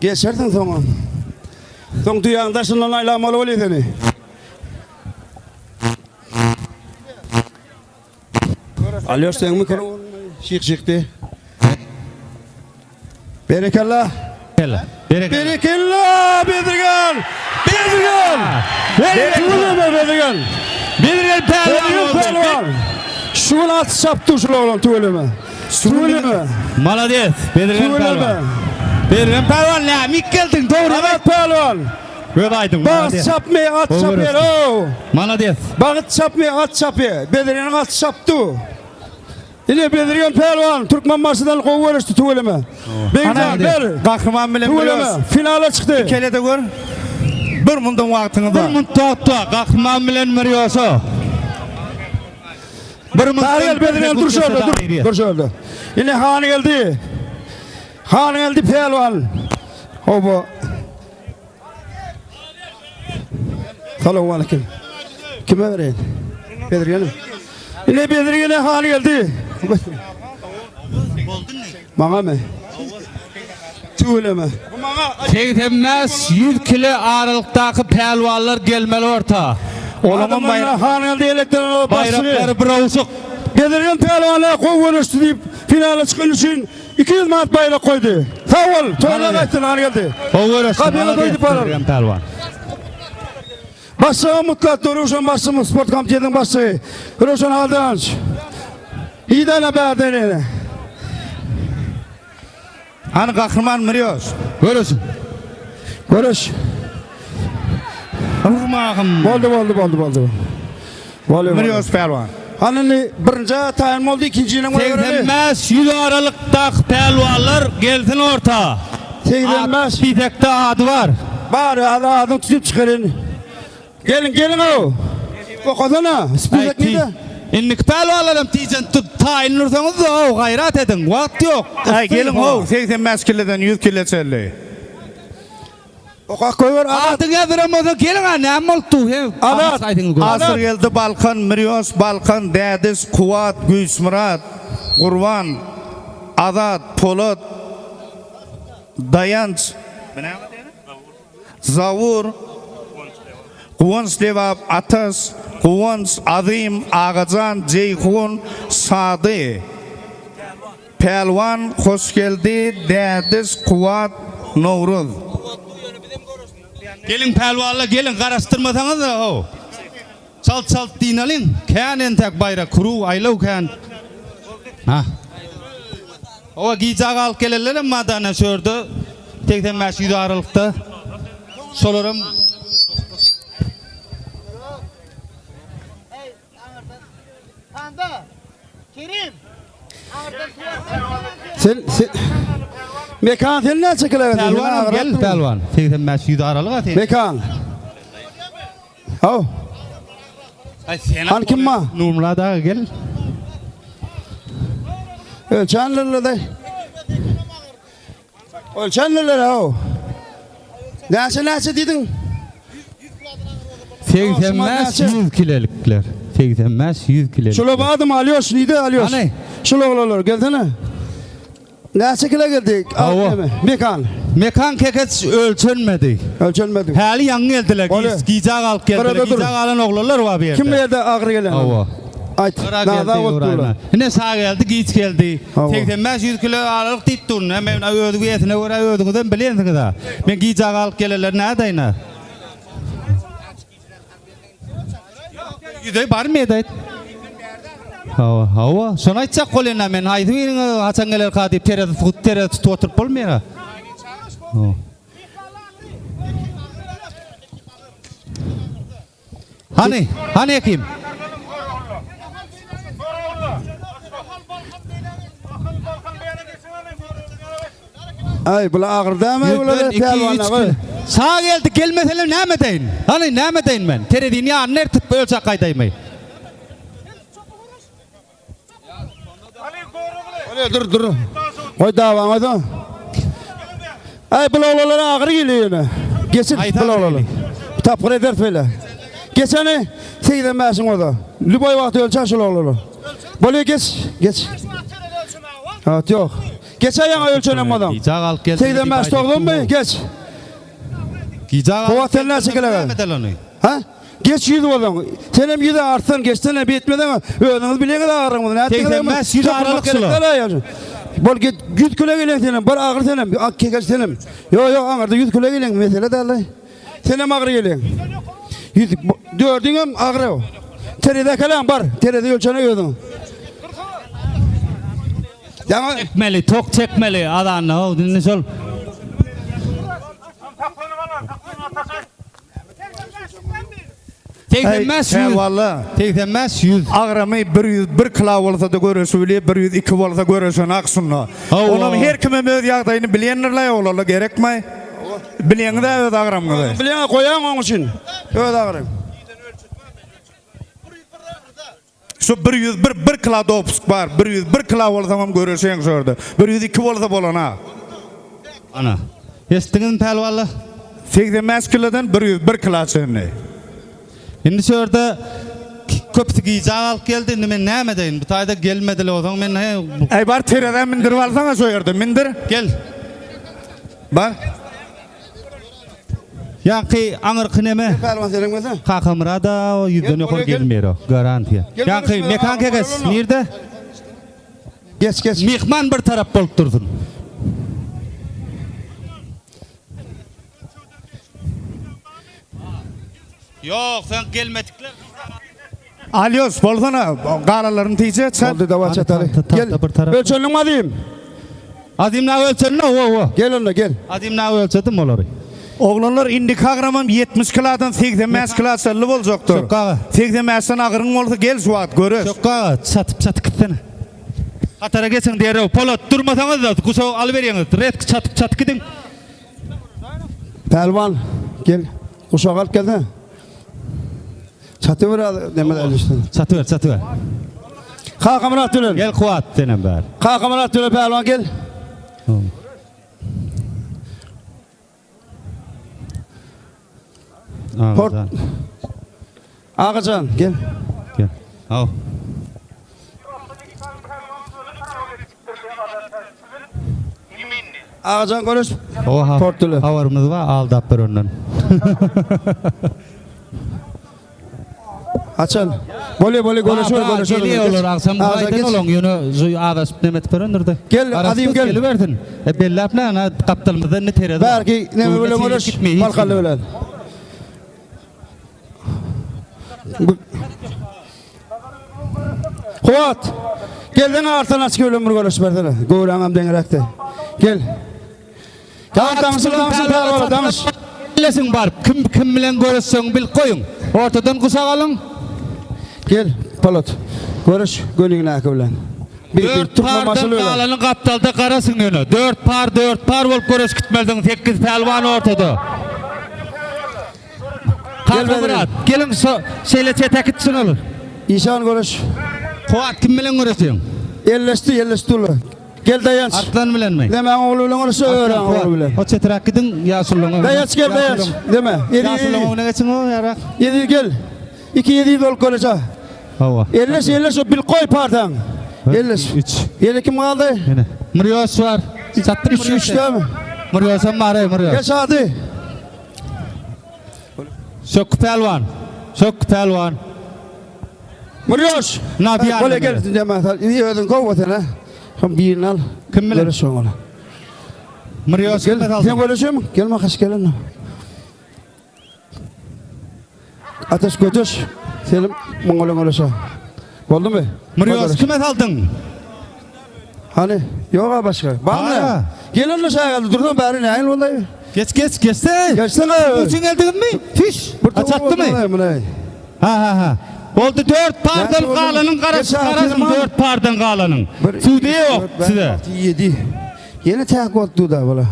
Geçersiň soňam. Soň düýäň daşyndan aýlamaly bolýar seni. Alýoş seň mikrofonyň şyk şykdy. Berekella. Berekella. Berekella. Berekella Bezirgen. Bezirgen. Berekella Bezirgen. Bezirgen pälwan Bezirgen boldy. pälwan. Şu gün at çapdy şu oglan tüweleme. Tüweleme. Malades. Bezirgen Tüweleme. pälwan. Bezirgen pälwan näme geldiň dogry. Azat pälwan. Göz aýdyň. Bagyt Malades. çapmaýar, at Gowy çapýar. görüşdi. o. Malades. Bagyt çapmaýar, at çapýar. Bezirgeniň aty çapdy. Ine Bezirgen pälwan Türkmenbaşydan gowy görüşdi tüweleme. Begjan ber. Gahryman bilen Tüweleme. Mirýos. Finala çıkdy. Ikele-de gör. Bir mundan wagtyňyz Bir bar. munt togta Gahryman bilen Mirýosa. Bir munt. Daha gel Bezirgen dur şurada dur. Dur şurada. Ine Han geldi. Han geldi pälwan. Oba. Salam aleyküm. Kime vereyim? Bezirgene. Ine Bezirgene Han geldi. Maňa mı? Tüweleme. 85 100 kilo aralykdaky pälwanlar gelmeli orta. Olaňam baýrak. Han geldi elektron Baýraklary bir owşuk. Bezirgen pälwana gowy göreşdi diýip finala çykan üçin 200 manat baýrak goýdy. Sag bol. Toýuna gaýtdyn Han geldi. Gowy göreşdi. Gapyňa Malades doýdup barar. Bezirgen pälwan. Başlygy Mutlat Röwşen başlygymyz sport komitetiniň başlygy Röwşen Aldanowiç. Idana bärden ene. Hany Gahryman Mirýoş. Göreşiň. Göreş. Urmagym. Boldy boldy boldy boldy. Boldy. Mirýoş pälwan. Hany indi birinji taýyn boldy, ikinjiniň görevi. 85 100 aralykdaky pälwanlar gelsin orta. 85 Spisekde ady bar. Bar adı adyny tutup çykaryn. Gelin gelin o. Okasana. Spisek nide? Indiki pälwanlaram tijen tut taýyn dursaňyz da o gaýrat ediň. Wagt ýok. Aý geliň how 85 kileden 100 kile çenli. Okak goýber Azat. Adyň ýazyran bolsa geliň ha näme bolupdy he? Azat. Aýdyňyz görün. Asyr geldi Balkan, Mirýos, Balkan, Dädiş, Kuwat, Güýçmyrat, Gurban, Azat, Polat, Daýanç, Zawur, Guwanç Lebap, Ataş, Guwanç, Azym, Agajan, Jeýhun, Sady, Pälwan, Hoşgeldi, Dädiş, Kuwat, Nowruz. Geliň pälwanlar geliň garaşdyrmasaňyz da ho. Çalt çalt dinalyň. Kän entek baýrak kuru aýlaw kän. Ha. Hawa gijä galyp gelenlerem bar-da şu ýerde 85 ýüz aralykda. Şolaram Sen, sen Mekan sen näçe kilo geldin? Pälwanam gel pälwan. 85 ýüz aralyk-a sen. Mekan. Haw. Ay sen Han kim ma? Nurmyrat aga gel. Ölçenlerle de. Ölçenlerle haw. Näçe näçe diýdiň? 85 100 kilelikler. 85 100 kilelikler. Şula badım alıyorsun, nide alıyorsun? Hany? Şula oğlanlar gelsene. Näçe kilo geldi? Hawa. Mekan. Mekan kekeç ölçenmedi. Ölçenmedi. Häli ýaňy geldiler. Ol- Gijä galyp geldiler. Gyrada dur. Gijä galan oglanlar bar bu ýerde. Kim ýerde agyr gelen? Hawa. Aýt. Gyra Nada geldi otdular. Ine sag geldi, giç geldi. Hawa. 85-100 kilo aralyk diýip durun. Men özüň ýesine görä özüňizem bilýänsiňiz ha. Men gijä galyp gelenler nädeýin ha? Ýüze barmy edäýt? Hawa, hawa. Şony aýtjak bolýan men. Haýsy biriňe haçan geler ka diýip terezi tutup, terezi tutup oturyp bolmaýar ha. Hawa. Hany, hany Ekim? Aý, bula agyr dämi bular pälwana. Sag geldi, gelmeseler näme edeýin? Hany, näme edeýin men? Terezini ýanyna ertip ölçek gaýdaýmy? Dur, dur. Goý dawaňy da. Aý, bul oglanlar agyr gelýär ýöne. Geçin bul oglanlar. Tapgyr ederis beýle. Geçeni 85-iň oza. Lüboý wagt ölçer şul oglanlar. Bolýa geç, geç. Evet, ýok. Geçe ýaňa ölçenem ozaň. Gijä galyp geldi. 85 toglanmy? Geç. Gijä galyp. Kuwat sen näçe kile Ha? Geç ýüz bolsaň. Senem ýüze artsan geçsene bitmeden özüňiz bileňiz agryňyzy. Nätdiňiz? 85 ýüz aralyk şular. Bol git 100 kilo gelen senem, bir agyr senem, ak kekeç senem. Ýok ýok aňyrda 100 kilo gelen mesele däl. Senem agyr gelen. 100 dördüňem agyr. Tereze kelam bar. Tereze ölçene özüň. Ýaňy Çekmeli, tok çekmeli azanda. Ho, indi şol. Hey, 85 100. Pälwanlar. 85 100. Agramy 101 kilo bolsa-da göreşi bilýär, 102 bolsa göreşenak şunda. Hawa. Onam her kimem öz ýagdaýyny bilýändirler oglanlar gerekmi? Bilýäňiz-ä öz agramyňyzy. Bilýäň goýaň oň üçin. Öz agram. Şu 101 bir kilo dopusk bar. 101 kilo bolsaňam göreşeň şu ýerde. 102 bolsa bolana. Ana. Eşitdiňizmi pälwanlar? 85 kilodan 101 kilo çenli. Indi şu ýerde köpüsi gijä galyp geldi. Indi men näme edeýin? Bu taýda gelmediler ozaň men he Eý bar terezä mindirip alsaňa şu ýerde mindir. Gel. Bar. Ýaňky aňyrky neme? Pälwan seniň bolsa. Kakamyrada o ýüzden ýokary gelmeýär o. Garantiýa. Ýaňky Mekan keges nirde? Geç geç. Myhman bir tarap bolup dursun. Ýok, sen gelmedikler. Alýos bolsana galalaryny tije çat. Boldy dawa çataly. Gel. Ölçenliň Azim. Azim na ölçenli o o. Gel onda gel. Azim na ölçedim olary. Oglanlar indiki agramam 70 kilodan 85 kilo çenli boljakdyr. Çökge aga. 85-den agyryň bolsa gel şu wagt göreş. Çökge aga çatyp çatyp gitsene. Hatara geçiň derrew. Polat durmasaňyz da guşagy alyberýäňiz. Redki çatyp çatyp gidiň. Pälwan gel. Guşagy alyp gelsene. Çatyber az neme elişden. Çatyber çatyber. Kakamyrat bilen. Gel Kuwat senem bäri. Kakamyrat bilen pälwan gel. Port. Agajan gel. Gel. Al. Agajan görüş. Oha. Portulu. Habarymyz bar, aldap bir ondan. Haçan? Bolýa bolýa görüşür görüşür. Geliyor olar akşam gaýdan olaň ýöne şu adaşyp nemet berendir-de. Gel Azim gel. Gelibersin. E belläp ne ana gapdalymyzda ne terezi. Belki neme bilen görüş. Balkanly bilen. Kuwat. Gelden Arslan açyk ölen bir göreş bersene. Göwräňem deňiräkde. Gel. Tamam daňşyň daňşyň pälwana daňyş. Bilesiň baryp kim kim bilen göreşjegiňi bilip goýuň. Ortadan guşak alyň. Gel Polat. Göreş göniňdäki bilen. Bir bir Dört türkmen pardan maşyny ölen. galany gapdalda garasyň ýöne. Dört par dört par bolup göreş gitmelidiň sekiz pälwan ortada. Gel Kakamyrat geliň şo şeýle çete gitsin ol. Işan göreş. Kuwat kim bilen göreşýäň? Elleşdi elleşdi uly. Gel daýanç. Arslan bilenmi? Demäň ogly bilen göreş öýräň ogly bilen. O çetiräk gidiň ýaşulyň öňüne. Daýanç gel daýanç. Deme. Ýedi Ýaşulyň öňüne geçiň o ýarak. Ýedi gel. Iki ýedi bolup göreş ha. Hawa. Elleş elleş o bil koý partaň. Elleş. Üç. Ýene kim galdy? Ýene. Murýos bar. Çatdyr Üç üç dämi? Murýosam bar ey Murýos. Geç ady. Sökgi pälwan. Sökgi pälwan. Murýoş. Na bir Gole gel deme. İyi özün kow sen ha. Hem birini al. Kim bilen? Göreş oňa. Murýos Gel. kime Sen saldın? göreşiyor Gel makaş gel. Ateş göteş. Selim Mongolun göreşe. Boldu mu? Murýos kime saldın? Hani yok ha başka. Var mı? Ha. Gel onu aşağı geldi. Durdun bari ne ayın vallahi. Geç geç geçse. Geçsene. Üçün geldin mi? Fiş. Ha, çatdı mı? Ha ha ha. Oldu dört pardan Näçe oldu? galanın karası Geç ha, karasın firman. dört pardan galanın. Suudi yok size. 7. Yeni tek oldu da bala.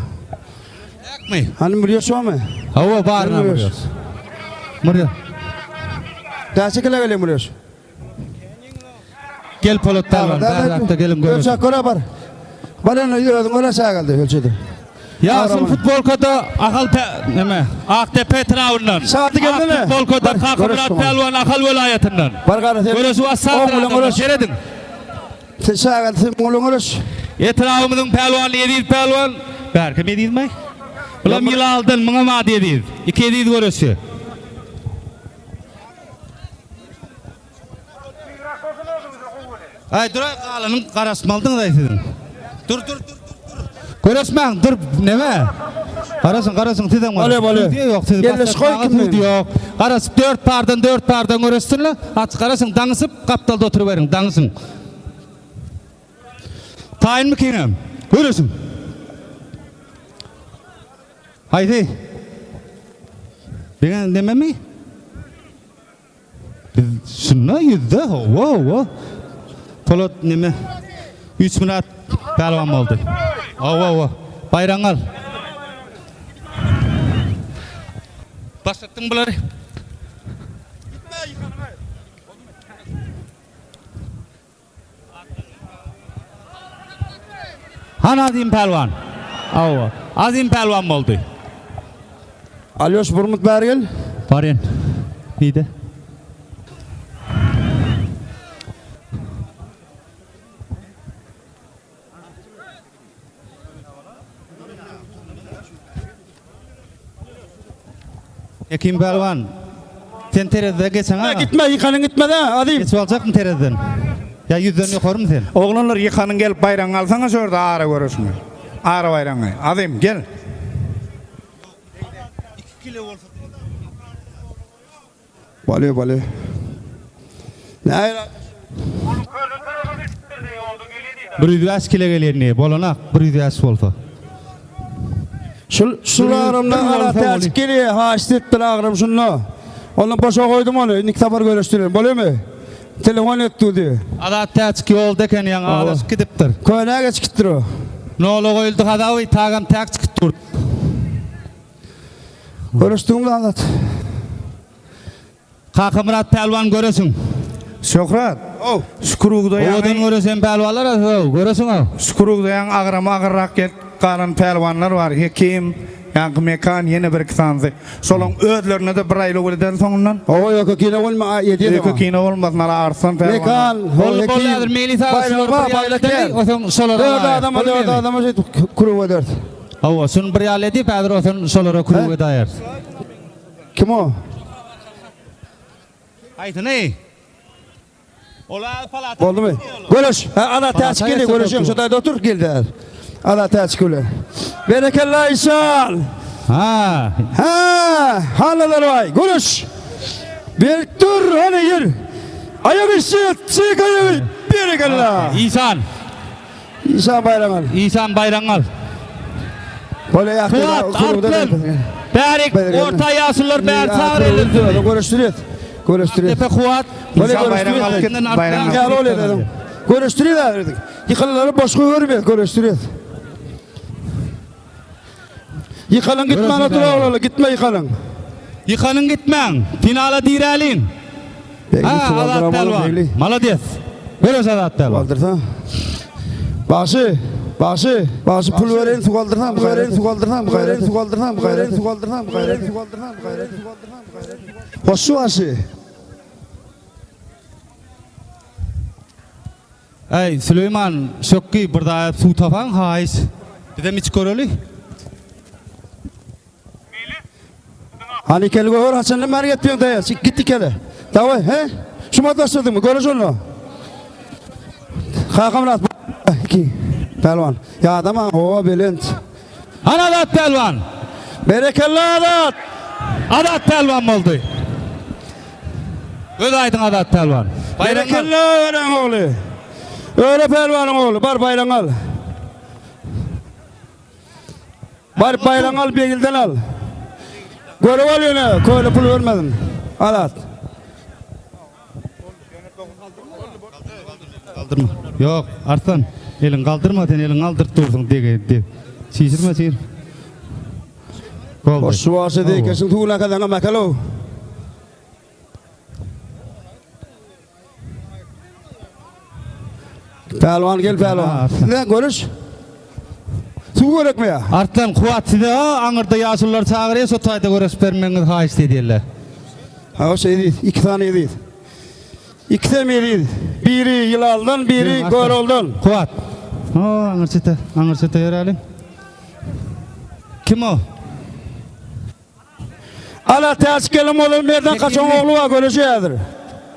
Mi? Hani biliyor şu mu? Hava bağırma Murýos. Murýos. Murýos. Daha çekile geliyor Muryoş. Gel Polat Pälwan, bärrakda gelin görün. Ölçek göre bar. Bar ene özüň öyle aşağı geldi ölçedi. Ýaşyl Ağrama. futbolkada Ahal neme? Aktepe etrabyndan. Saati geldi mi? Ak futbolkada Bar, Kakamyrat görüş Pälwan Ahal welaýatyndan. Bar gara sen. Göreşi Oňulan göreş. Serediň. Sen aşağı geldi sen oňulan göreş. Etrabymyzyň pälwany Eziz pälwan. Bärki Ezizmi? Bulam ýylaldan muňa mady Eziz. Iki Eziz göreşi. Ay dur ay galanyň garaşmalydyňyz ay siziň. Dur dur dur dur dur. Göreşmäň dur neme? Garaşyň garaşyň sizem Bale, bale. Yok siz Ýerleş koý kim Yok. Garaşyp dört pardan dört pardan göreşsinler. Aç garaşyň daňysyp gapdalda oturuberiň daňysyň. Taýyn mı kiňem? Göreşiň. Haydi. Degen dememi? Biz şunda yüzde hova hova. Polat neme? 3 Murat pälwan boldy. Hova hova. Baýraň al. Başlatdyň bulary. Han Azim pälwan. Hova. Azim pälwan boldy. Alyoş Burmut bäri gel. Barýan. Nide? Hekim pälwan. Sen terezide geçen ha. Gitme yıkanın gitme de Azim. Geçip aljakmy tereziden? Ýa ýüzden ýokarmy sen? Oglanlar ýykanyň gelip baýragyňy alsaňa şu ýerde ara görüşme. Ara baýragyňy. Azim gel. Bale bale. Ne 105 kilo gelýär bolanak 105 bolsa. Şul şul agramdan bir ara bolsa tercih geliyor. Ha işte agram şunu. Onu boşa koydum onu. İlk sefer görüştürelim. Bolýar mı? Telefon etdi diyor. Azat täçik ýolda eken ýaňy araşyp gidipdir. Köne geç gitdir o. Nola goýuldy hadawy tagam täk çykyp dur. Görüştüğümde anlat. Kakamyrat pälwan göresiň. Şöhrat. Oh. Şukurugda Owadan ýaňy göresen pälwanlar aw göresiň aw. Şukurugda ýaňy agrama agyrrak gelip galan pälwanlar bar. Hekim, ýaňky mekan ýene bir iki sandy. Şolaň özlerine de bir aýly welden soňundan. O yok kine olma yedi Öýke kine olmasyn ala Arslan pälwan. Mekan, Bol bol häzir Melis aga Bayrak, şular bir bayrak ýaly gel. osaň şolara. Dört laýyk. adama dört Bolmaýmy? adama şey kuru dört. Hawa, şunu bir ýaly edip häzir osaň şolara kruw edaýar. Kim o? Aýdyny. Ola palata. Oldu mu? Görüş. Ha, ana ters Palata geliyor. geçse Görüşüyorum. doktor. Şurada otur gel der. Ana ters geliyor. Berekella insan. Ha, Ha, hanalar vay. Görüş. Bir dur hani yer. Aýak işi, çek aýagy. Berekella. Işan. Işan baýraň al. Işan baýraň al. Bolýa Kuwat, Arslan. Bärik orta ýaşulular bäri çagyr ellerini. Görüşdirýäs. Görüşdirýäs. Depe Kuwat. Bolýa görüşdirýäs. Baýraň al. Ýaly bolýa. Görüşdirýäs. Ýykylanlary boş goýbermeýäs, görüşdirýäs. Ýykalyň gitmän otur oglanlar, gitme ýykalyň. Ýykalyň gitmäň. Finala diräliň. Begli Ha, suw Azat aldyram oğlum, Pälwan. Begli. Malades. Göreş Azat Pälwan. Aldyrsa. Bagşy, bagşy, bagşy pul bereýin suw aldyrsam, bereýin suw aldyrsam, bereýin suw aldyrsam, bereýin suw aldyrsam, bereýin suw aldyrsam, bereýin suw aldyrsam, bereýin suw aldyrsam. Hoşçy bagşy. Äý, Süleýman, Şökgi, bir zaýat suw tapaň, haýyş. Bizem içip göreli. Hany ikeli gör, haçandan bäri getdiň daýa, çyk git ikeli. Daway, he? Şu mat başladyňmy? Göreş onda. Kakamyrat, iki. Pälwan. Ýadama, owa belent. Hany Azat pälwan? Berekella Azat! Azat pälwan boldy. Göz aýdyň Azat pälwan. Berekella Öräň ogly. Öre pälwanyň ogly, bar baýragyňy al. Baryp baýragyňy al, Begilden al. Görüp al ýöne, köle pul bermedin. Azat. Galdyrma. Ýok, Arslan, eliňi galdyrma, sen eliňi galdyryp dursuň, dege, de. Çişirme, çişir. Boldy. Şu wagşy zeýkeşiň suwuna kazaňa makalow. Pälwan gel pälwan. Ne görüş? Suw gerekmi ýa? Arslan, Kuwat size aňyrda ýaşulular çagyrýar, şo taýda göreşip bermegiňizi haýyşt edýärler. Hawa, eziz, iki sany eziz. Ikisem eziz. Biri Ýylaldan, biri Göroglydan. Kuwat. Ho, aňyr çete, aňyr çete ýöräliň. Kim o? Ala täç gelin bolan Merdan Kaçoň ogly bar, göreşi häzir.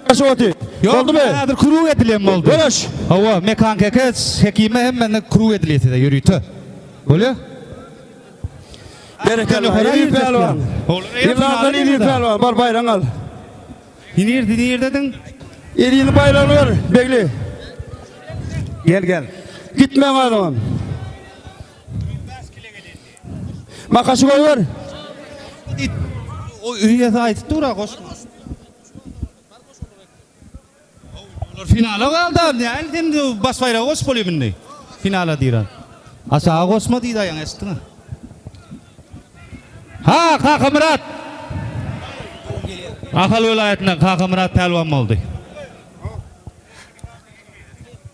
Göreş oty. Boldumy? Häzir kruw edilen boldy. Göreş. Hawa, Mekan Kekeç, Hekime hemmene kruw edilýär size ýörite. Bolýa? Berekella, Eziz pälwan. Ýyllardan Eziz pälwan, bar baýragyňy al. Nirde, nirdediň? Eziziň baýragyny ber, Begli. Gel, gel. Gitme gaýdygam. Makaşy goýber. O üýesi aýdyp dur-a, goşma. Olar finala galdy. Näl sen baş baýragy goşup bolýar indi. Finala diýran. Aşaga goşma diýdi aýaň eşitdiňmi? Ha, Kakamyrat. Ahal welaýatyndan Kakamyrat pälwan boldy.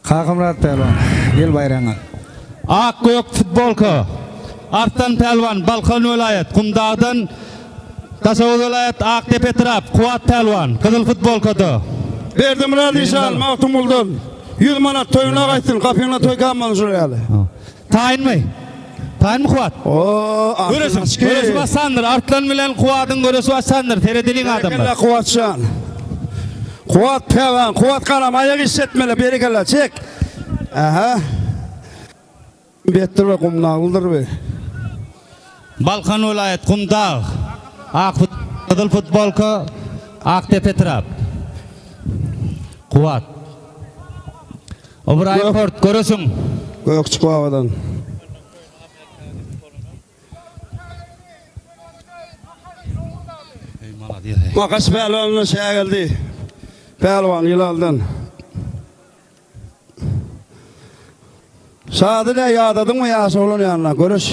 Kakamyrat pälwan, gel baýragyňy al. Ak gök futbolka. Arslan pälwan, Balkan welaýat, Gumdagdan Daşoguz welaýat, Akdepe etrap, Kuwat pälwan, gyzyl futbolkada. Berdimyrat işan, Magtymguldan ýüz manat toýuna gaýtsyn, gapyňda toý galmasyn şular ýaly. Taýynmy? Taýynmy Kuwat? Oo, Göreşiň, göreşi başlandyr. Arslan bilen Kuwadyň göreşi başlandyr. Seredeliň adamlar. Berekella Kuwatjan. Kuwat pälwan, Kuwat galam aýak işletmeli, berekella, çek. Aha. Betdir we gumdaglydyr we. Balkan welaýat Gumdag. Ak fut gyzyl futbolka Akdepe etrap. Kuwat. Ybraýym Port göreşiň. Gökçük babadan. Makaş pälwandan şägeldi. Pälwan ýylaldan. Şady ne ýadadyňmy ýaş oglan ýanyna göreş.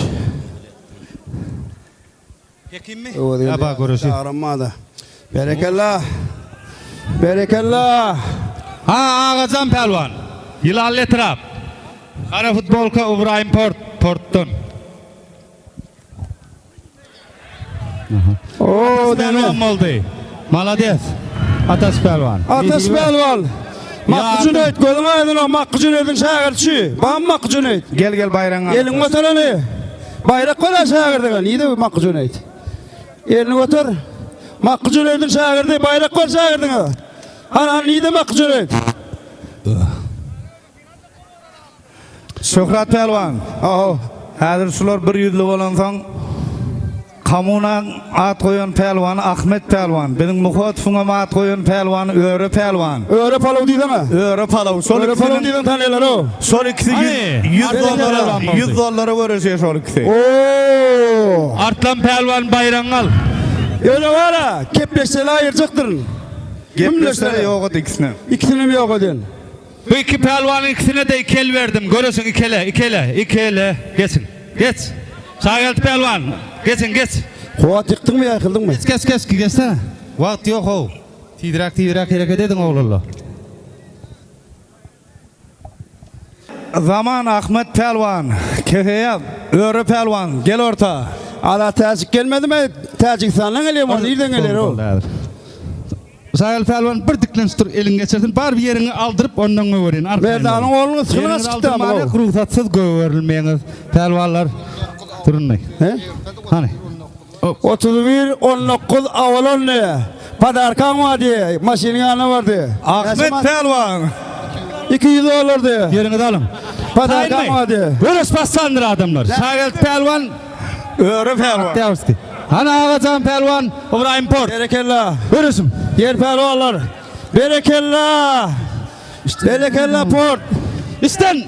Hekimmi? Ýa göreşi. Aramada. Berekella. Berekella. Ha Agajan pälwan. Ýylanly etrap. Gara futbolka Ybraýym Port, Portdan. Oo, Pälwan boldy. Malades. Ataş pälwan. Ataş pälwan. Makky Jüneýt, gözüň aýdyň o Makky Jüneýdiň şägirtçi. Bam Makky Jüneýt. Gel gel baýragyňy al. Elini göter hany. Baýrak ber şägirdige. Nide bu Makky Jüneýt? Elini göter. Makky Jüneýdiň şägirdi, baýrak ber şägirdiňe. Hany hany nide Makky Jüneýt? Şöhrat pälwan. Aho. Häzir şular bir ýüzli bolansoň. Kommunaň at goýan pälwany Ahmet pälwan. Biziň Muhatowyňam at goýan pälwany Öre pälwan. Öre palaw diýseňe. Öre palaw. Şol Öre palaw ikisiniň diýseň tanaýarlar-ow. şol ikisi Hany, 100 Artlan dollara pälwan boldy. 100 dollara göreşýär şol ikisi. Oo! Artlan pälwan baýragyňy al. Ýöne bar-a, kepleşseli aýyrjakdyryn. Gepleşsene ýok et ikisine. Ikisinem ýok eden. Bu iki pälwanyň ikisine-de iki el berdim. Göreşiň iki ele, iki ele, iki ele. Geçiň. Geç. Şageldi pälwan. Geçiň, geç. Kuwwat ýykdyňmy ýa ýykyldyňmy? Geç, geç, geç, geçsene. Wagt ýok-how. Tizräk, tizräk hereket ediň oglanlar. Zaman Ahmet pälwan, Keseýap, Öre pälwan, gel orta. Ala täjik gelmedimi? Täjigistandan gelýär, ol nirden gelýär o? Şagal pälwan bir diklenip dur, elin geçirsin, bar bir ýeriňi aldyryp ondan gögerin. Merdanyň oglunyň sygyna çykdy ama o. Rugsatsyz gögerilmeňiz pälwanlar. Durun. He? Hany. 31 19 Avalon diýe. Podarkaň bar diýe. Maşynyň ýanyna bardy. Ahmet pälwan. 200 dollar diýe. Ýeriňizi alyň. Podarkaň bar diýe. Göreş başlandyr adamlar. Şageldi pälwan Öre pälwan. Oktýabrskiý. Hany Agajan pälwan, Ybraýym Port. Berekella. Göreşiň. Ýer pälwanlar. Berekella. Berekella Port. Üstün.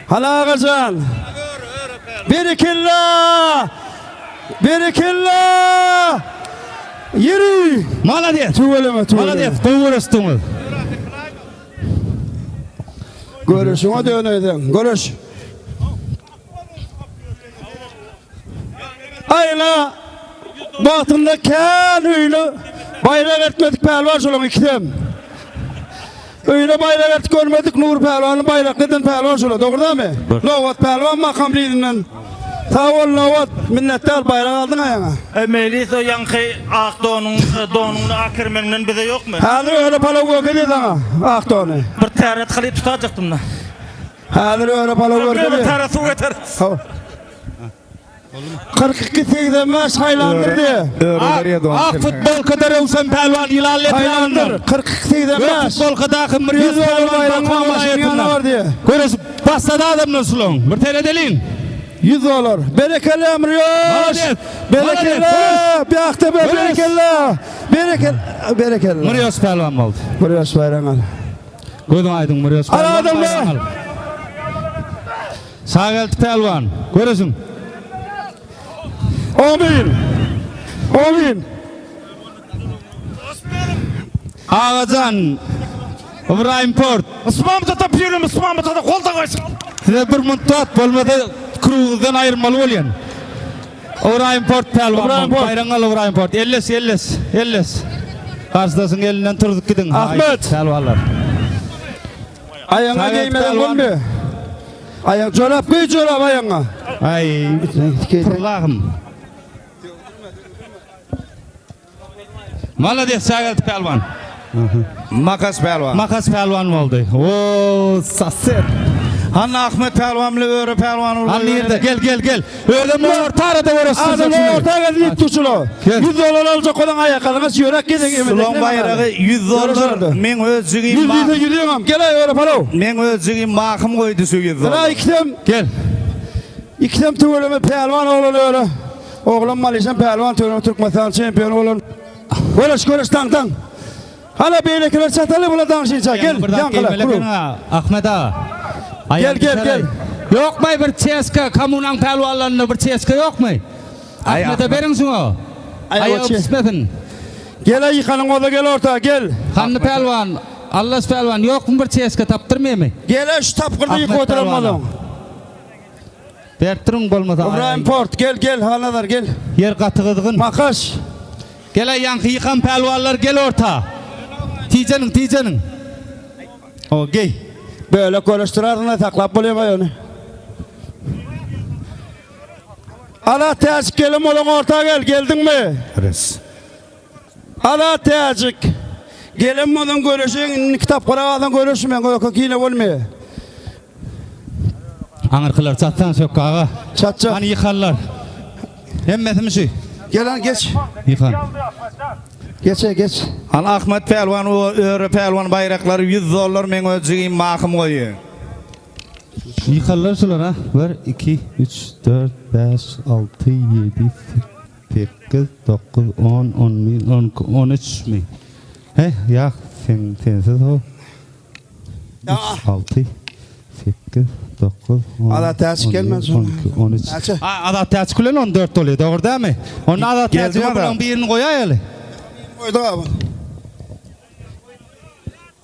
Hany Agajan. Berekella. Berekella. Ýeri. Malades. Tüweleme tüweleme. Malades. Gowy göreşdiňiz. Göreşiňe döneýseň. Göreş. Aýla wagtynda kän öýüne baýrak etmedik pälwan şolaň ikisem. Öýüne baýrak etip görmedik Nur pälwany baýrakly eden pälwan şola dogry dämi? Nobat pälwan makam lidinden. Sag bol Nobat, minnetdar baýrak aldyň aýaňa. E Melis o ýaňky ak donuň donuňny ak kirmeninden bize ýokmy? Häzir öýle palaw görkezýä saňa ak dony. Bir täret kylyp tutajakdym-da. Häzir öýle palaw görkezýä. Bir täret suw getir. 42 85 haýlandyrdy. Ak futbolkada Röwşen Pälwan Ýylanly etrabyndan. 42 85. Gök futbolkadaky Mirýoz Pälwan Balkan welaýatyndan. Göreşip başlady adamlar şulaň. Bir seredeliň. 100 dollar. Berekella Mirýoz. Berekella. Biakda berekella. Berekella. Berekella. Mirýoz Pälwan boldy. Mirýoz baýragyny al. Gözüň aýdyň Mirýoz Pälwan. Al adamlar. Şageldi Pälwan. Göreşiň. Amin. Amin. Agajan Ybraýym Port. Ysmamyta tapýarym, Ysmamyta da gol da goýsun. Size bir muntat bolmasa krugyňyzdan aýyrmaly bolýan. Ybraýym Port pälwan. Ybraýym Port. Baýragyňy al Ybraýym Port. Elleş, elleş, elleş. Garşydaşyň elinden turzup gidiň. Ahmet. Pälwanlar. Aýagyňa Sagat geýmeden pälwan. bolmy? Aýak jorap geý jorap aýagyňa. Aý, pyrlahym. Malades Şageldi pälwan. Makas pälwan. Makas pälwan boldy. O, saset. Hanna Ahmet pälwan bile Öre pälwan Al nirde? Gel gel gel. Özüm orta arada göreşdirjek Adam şuny. orta geldi ýetdi şula. Gel. 100 dollar aljak olan aýakgabyňa ýörek gezek emedek. Sulan baýragy 100 dollar. Men öz jigim 100 diýse 100 ýeňem. Gel aý öre palaw. Men öz jigim mahym goýdy şu 100 Sıra dollar. ikisem Gel. ikisem tüweleme pälwan oglan öre. Oglan Malaysiýa pälwan tüweleme Türkmenistan çempiony bolan. Göreş göreş taň taň. Hala beýlekiler çataly bula daňşynça gel. Bir zat Ýaňkylar. geýmeli kuru. eken ha, Ahmet aga. Gel, gel, gel. Ýokmy bir çeska kommunaň pälwanlarynda bir çeska ýokmy? Ay, Ahmete Ahmet. beriň şuňa. Ay, Aýagy oçi. pişmesin. Gel aý ýykanyň bolsa gel orta gel. Hanly pälwan, Allaş pälwan ýokmy bir çeska tapdyrmaýmy? Gel şu tapgyrda Ahmet ýykyp oturan pälwana. bolun. Berip duruň bolmasa. İbrahim Port gel gel Halnazar gel. Ýer gaty gyzgyn. Makaş. Gel aý ýaňky ýykan pälwanlar gel orta. Tijeniň, tijeniň. O geý. Bölek göreşdirersiň saklap bolýar ony. Ala täjik gelin bolan orta gel, geldiňmi? Res. Ala täjik. Gelin bolan göreşiň, indi kitaplara alsaň göreşmeň, öýke kine bolmaýar. Aňyrkylar çatsan sökge aga. Çatjak. Hany ýykanlar. Hemmesimi şu? Gel geç. Ýykan. Geç geç. Han Ahmet pälwan o Öre pälwan baýraklary 100 dollar men öz jigim mahym goýy. Ýykarlar şular ha. 1 2 3 4 5 6 7 8 9 10 11 12 13 mi? He, ýa sen sensiz ho. 3 6 8 9 10 Azat Täçik gelmez şonda. 12 13. Näçe? A, Azat Täçik bilen 14 bolýar, dogry dälmi? Onda Azat Geldi Täçige Azat. bulaň birini goýaýaly. Goýduk abi.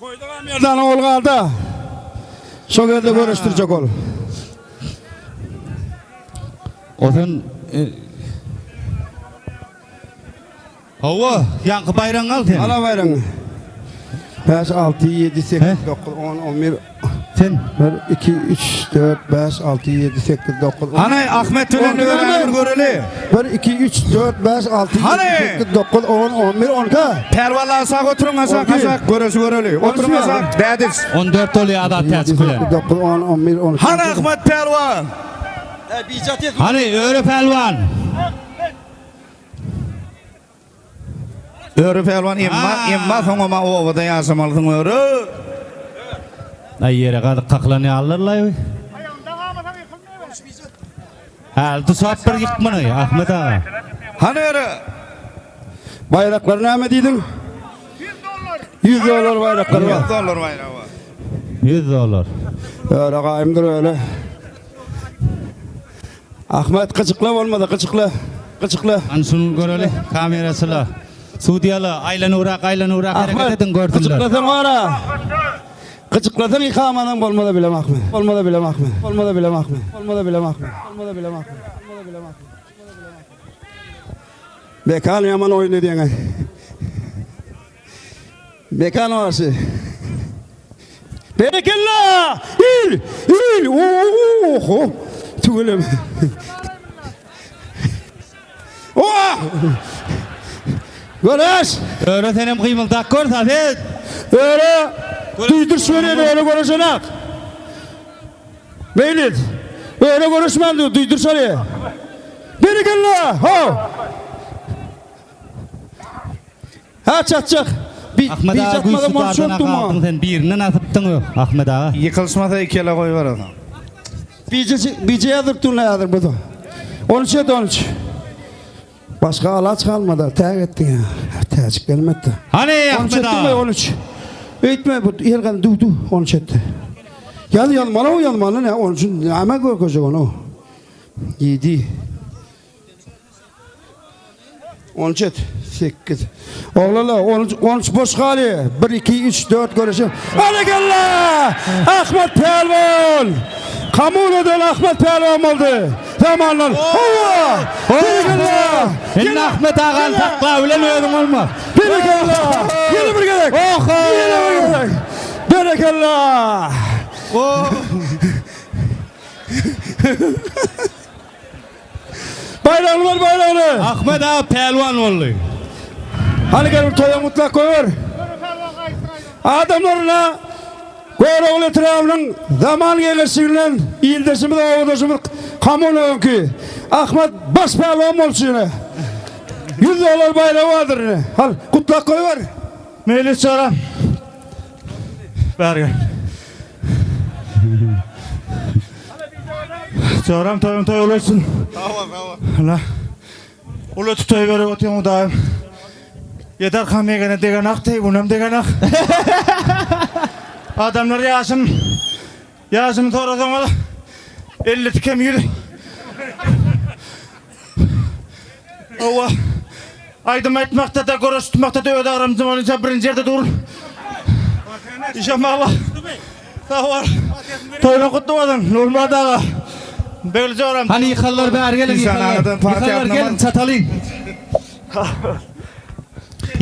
Goýduk abi Merdan ogul galdy. Şo gezde görüşdirjek ol. O sen e, Hawa, ýaňky baýragyňy al sen. Ala baýragyňy. 5, 6, 7, 8, 9, 10, 11, Sen 1, 2, 3, 4, 5, 6, 7, 8, 9, 10. Hany Ahmet bilen Öräni bir göreli. 1, 2, 3, 4, 5, 6, 7, Hany? 8, 9, 10, 11, 12. Pälwanlar aşak oturyň aşak aşak göreşi göreli. Oturyň aşak dädiş. 14 bolýar Azat Täçik bilen. 9, 10, 11, 12. Hany Ahmet pälwan? Hany Öre pälwan. Öre pälwan emma emma soňam obada ýaşamalysyň öre. Aý ýere gazyk kakylan ýalylar laý. Hä, dusap bir ýyk muny, Ahmet aga. Hany öre? Baýraklar näme diýdiň? 100 dollar. 100 dollar baýraklar bar. 100 dollar baýragy bar. 100 dollar. Öre gaýymdyr öle. Ahmet gyjykla bolmasa gyjykla. Gyjykla. Hany şuny göreli, kameraçylar. Sudýalar, aýlanybrak, aýlanybrak hereket ediň görsünler. Gyjyklasaň bar-a. Gyjyklasaň ýykamanyň bolmasa bilem Ahmet. Bolmasa bilem Ahmet. Bolmasa bilem Ahmet. Bolmasa bilem Ahmet. Bolmasa bilem Ahmet. Bolmasa bilem Ahmet. Mekan ýaman oýun edýäň. Mekan bagşy. Berekella! Il! Il! Oho! Tüweleme. Oha! Göreş! Öre senem gymyldak gör Safet. Öre duýduryş berýän öre göreşenak. Meýlis. Öre göreşmän diýip duýduryş alýar. Berekella! Ho! Ha çatjak. Bi Ahmet bi aga çatmadan güýçli bolşup dardana durma. galdyň sen birinden asypdyň ö Ahmet aga. Ýykylyşmasa iki ele goýberersiň. Bije bije ýazyp dur häzir bu da. 13 et 13. Başga alaç galmady. Täk etdiň ya. Täjik gelmedi. Hany 13 Ahmet etdi mi aga. 13. Öýtme bu ýerden du du 13 etdi. Ýaz ýazmaly o ýazmaly ne 13 näme görkezjek onu. 7 13 et. 8. Oglanlar 13 13 boş galýar. 1 2 3 4 görüşüm. Berekella! Ahmet Pälwan! Kabul eden Ahmet Pälwan boldy. Zamanlar. Howa! Berekella! Indi Ahmet agany sakla bilen özüň bolma. Berekella! Ýene bir gezek. Oho! Ýene bir gezek. Berekella! Baýragyny ber baýragyny. Ahmet aga pälwan boldy. Hany gel bir toýa mutlak goýber. Adamlaryna Görogly etrabynyň zaman geňeşliginden ildeşimiz, obadaşymyz Kamun öňki Ahmet baş pälwan bolçy ýene. 100 dollar baýragy bardyr ine. Hal gutlak goýber. Meýlis joram. Bäri gel. Joram toýuň toý bolsun. Sag bol, sag bol. Allah. Uly tutoý berip otyň Hudaýym. Ýeter kam ýegene degenak teý, bunam degenak. Adamlar ýaşym ýaşymy sorasaňyz 52 kem 100. Hawa. Aýdym aýtmakda-da, göreş tutmakda-da öz agramym boýunça birinji ýerde dur. Işem Allah. Sag bol. Toýuň gutly bolsun, Nurmyrat aga. Begli joram. Hany ýykanlar bäri geliň Işan ýykanlar. agadan partiýa Ýykanlar geliň alynamaz. çatalyň.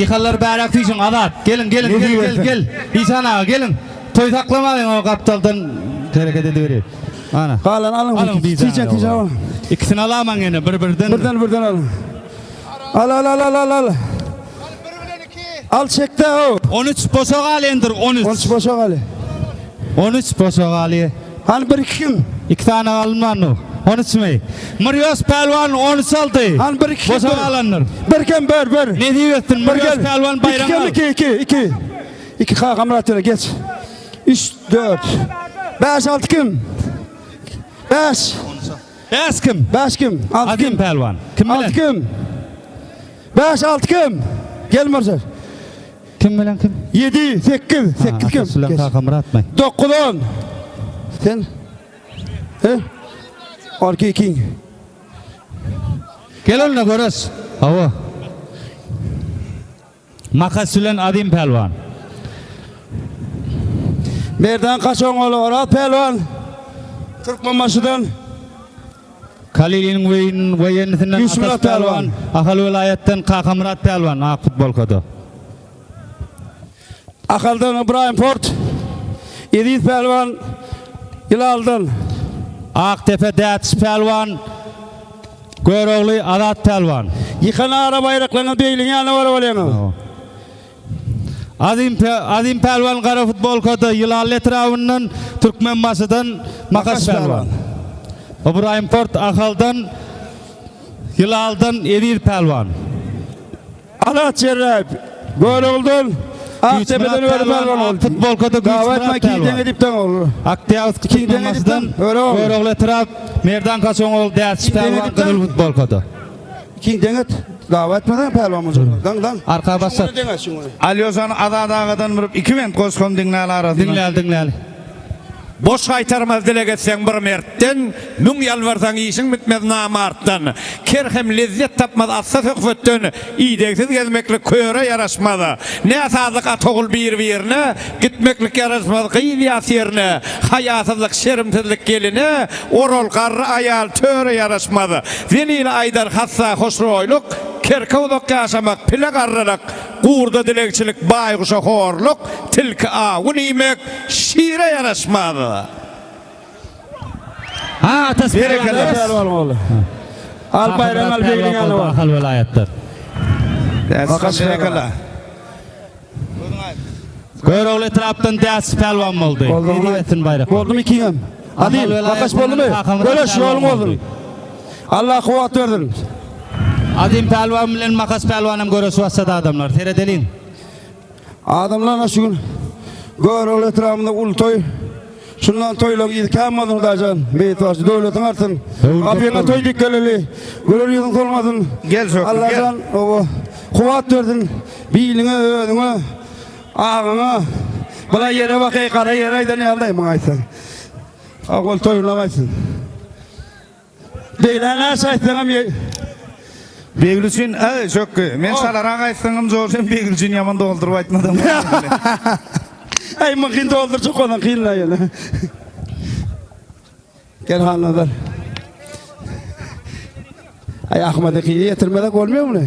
Ýykanlar bäräk süýşüň Azat. Geliň geliň gel gel gel. Işan aga geliň. Toý saklamalyň o gapdaldan hereket ediberi. Ana. Galan alyň. Alyň Tijen tijen alyň. Ikisini alamaň ýene bir birden. Birden birden alyň. Al al al al al al. Al çekde o. 13 boşa galýandyr 13. 13 boşa galy. 13 boşa galýar. Hany bir iki kim? Iki sany alynman o. 13 mi? Myrýos pälwan 13 aldy. Hany bir iki kim? Boşa galandyr. Bir kim bir bir. Nesip etsin Bir Myrýos gel. pälwan İki baýragyny kim al. iki iki iki. İki kakamrat öyle geç. 3 4 5 6 kim? Bäş. Bäş kim? Bäş kim? Altı Azim kim? pälwan. Kim bilen? Altı kim? Bäş, altı kim? Gel Mürşer. Kim bilen kim? Yedi, sekiz, sekiz kim? Ataş bilen Geç. Kakamyrat mı? Dokuz, on. Sen? He? Arka ikin. Gel onunla göreş. Hawa. Makas bilen Azim pälwan. Merdan Kaçoňoğlu Oraz pälwan. Türkmenbaşydan. Kaliliniň weýenisinden Güýçmyrat Ataş pälwan. pälwan. Ahal welaýatdan Kakamyrat pälwan ak futbolkada. Ahaldan İbrahim Port. Eziz pälwan. Ýylaldan. Aktepe Dätiş pälwan. Görogly Azat pälwan. Ýykan ara baýraklaryňyz beýliň ýanyna baryp alýaňyz. Azim, Azim pälwan gara futbolkada Ýylanly etrabyndan Türkmenbaşydan Makas Makas pälwan. Ibrahim Port Ahaldan Ýylaldan Eziz pälwan. Azat Çerräýew Göroglydan Akdepeden Öri pälwan boldy. Futbolkada Dawa etme Güýçmyrat kiýden pälwan. edipden ol. Oktýabrsk Türkmenbaşydan Görogly. Görogly etrap Merdan Kaçoňoğlu Dätiş Kiýden pälwan edipden. gyzyl futbolkada. Kiň deňet? Dawa etmeden pälwan boljak. Daň daň. Arka başlat. Şuňa deňet şuňa. Alýoşany Azat agadan bir iki bent goşgam diňläli arasynda. Diňläli diňläli. Boş gaýtarmaz dileg etseň bir mertden, Müň ýalbarsaň işiň bitmez namartdan. Ker hem lezzet tapmaz assa söhbetden, Idegsiz gezmeklik köre ýaraşmaz. Näsazlyk at ogul bir-birine, Gitmeklik ýaraşmaz gyz ýas ýerine. Haýasyzlyk şerimsizlik geline, Oral garry aýal töre ýaraşmaz. Zelili aýdar hassa hoşroýlyk, Kerke uzak ýaşamak pile garrylyk. Gurda dilegçilik baýguşa horluk, Tilki awun iýmek şire ýaraşmaz. Ha atas Berekella pälwan ogly. Al baýragyňy al begliň ýanyna bar. Ahal welaýatlar. Makas Berekella. Görogly etrapdan Däs pälwan boldy. Boldumy? Etsin baýrak. Boldumy ikiňem? Adil, Makas boldumy? Göreş ýoluň bolsun. Allah kuwwat bersin. Azim pälwan bilen Makas pälwanam göreşip başlady adamlar. Seredeliň. Adamlar ana şu gün Görogly etrabynda uly toý. Şundan toýlaň yzy kän bolsun Hudaýjan. Beýik başy döwletiň artsyn. Gapyňa toý dik geleli. Güler ýüzüň solmasyn. Gel Şöhri, gel. Allajan oba kuwwat bersin. Biliňe, özüňe, agyňa. Bula ýere bak eý gara ýere aýdan ýaly maňa aýtsaň. Ogul toýuna gaýtsyn. Beýle näçe aýtsaňam ýe. Begli üçin, äý, Şökgi, men çalarak aýtsaňam zor, sen Begli üçin ýaman dolduryp aýtmasaň. Äý, mümkin doldurjak bolsaň kyn-la ýöne. Gel Halnazar. Aý Ahmady gyzy ýetirmezek bolmaýar muny.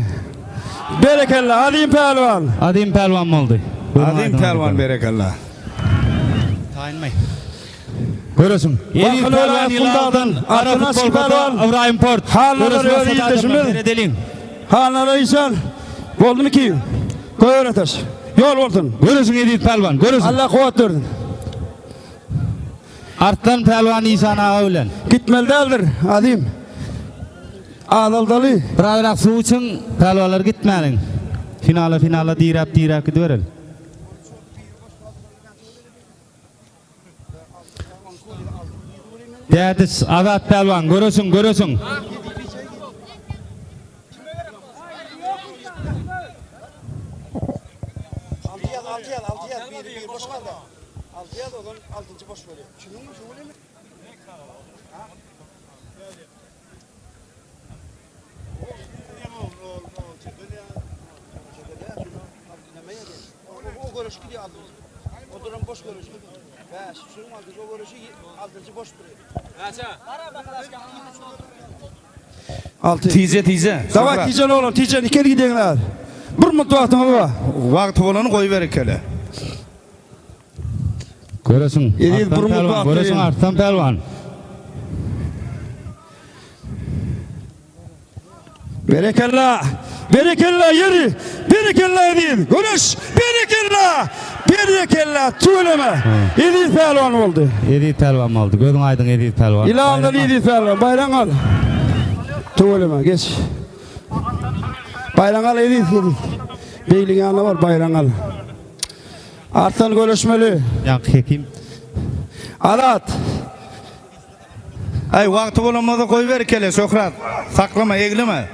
Berekella Azim pälwan. Azim pälwan boldy. Azim pälwan berekella. Taýynmy? Göresiň. Eziz Balkan pälwan welaýat Ýylaldan, Kumdagdan, Gara Artynaş futbolkada pälwan. Ybraýym Port. Halnazar Göreş öz maksady adamlar, ildeşimiz. Seredeliň. Halnazar işan. Boldumy ki? Goýber ataş. Ýol bolsun. Göresiň Eziz pälwan, göresiň. Allah kuwwat bersin. Arslan pälwan Işan aga bilen. Gitmeli däldir Azim. Azaldaly. Birazrak suw içiň, pälwanlar gitmäliň. Finala finala diräp diräp gidibereli. Dädiş Azat pälwan göreşiň göreşiň. Altı. Tije tije. Daway tijen oglum tijen ikel gideňler. Bir minut wagtyňyz bar. Wagty bolany goýber ikele. Göresiň. Eziz Arslan bir minut pälwan, wagty Göresiň ýene. Arslan pälwan. Berekella! Berekella ýeri! Berekella Eziz! Göreş! Berekella! Berekella! Tüweleme! Eziz pälwan boldy. Eziz pälwan boldy. Gözüň aýdyň Eziz pälwan. Ýylandan Eziz pälwan. Baýragyňy al. Tüweleme geç. Baýragyňy al Eziz. Eziz. Beýliň ýanyna bar baýragyňy al. Arslan göreşmeli. Ýaňky hekim. Azat. Aý wagty bolan bolsa goýber kele Şöhrat. Saklama egleme.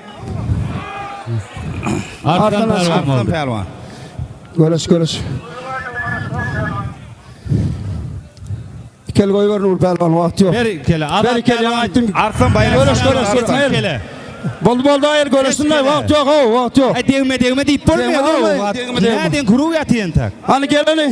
Arslan pälwan Arslan boldy. pälwan. Göreş göreş. Kel goýber Nur pälwan wagt ýok. Ber kele. Ber Azat kel ýaňy pälwan. aýtdym. Arslan baýrak. Göreş göreş Arslan kele. Boldy boldy aýyr göreşsinler wagt ýok how wagt ýok. Aý degme degme diýip bolmaýar. Degme, degme, degme. Näden kuru ýatyň entek. Hany geleni.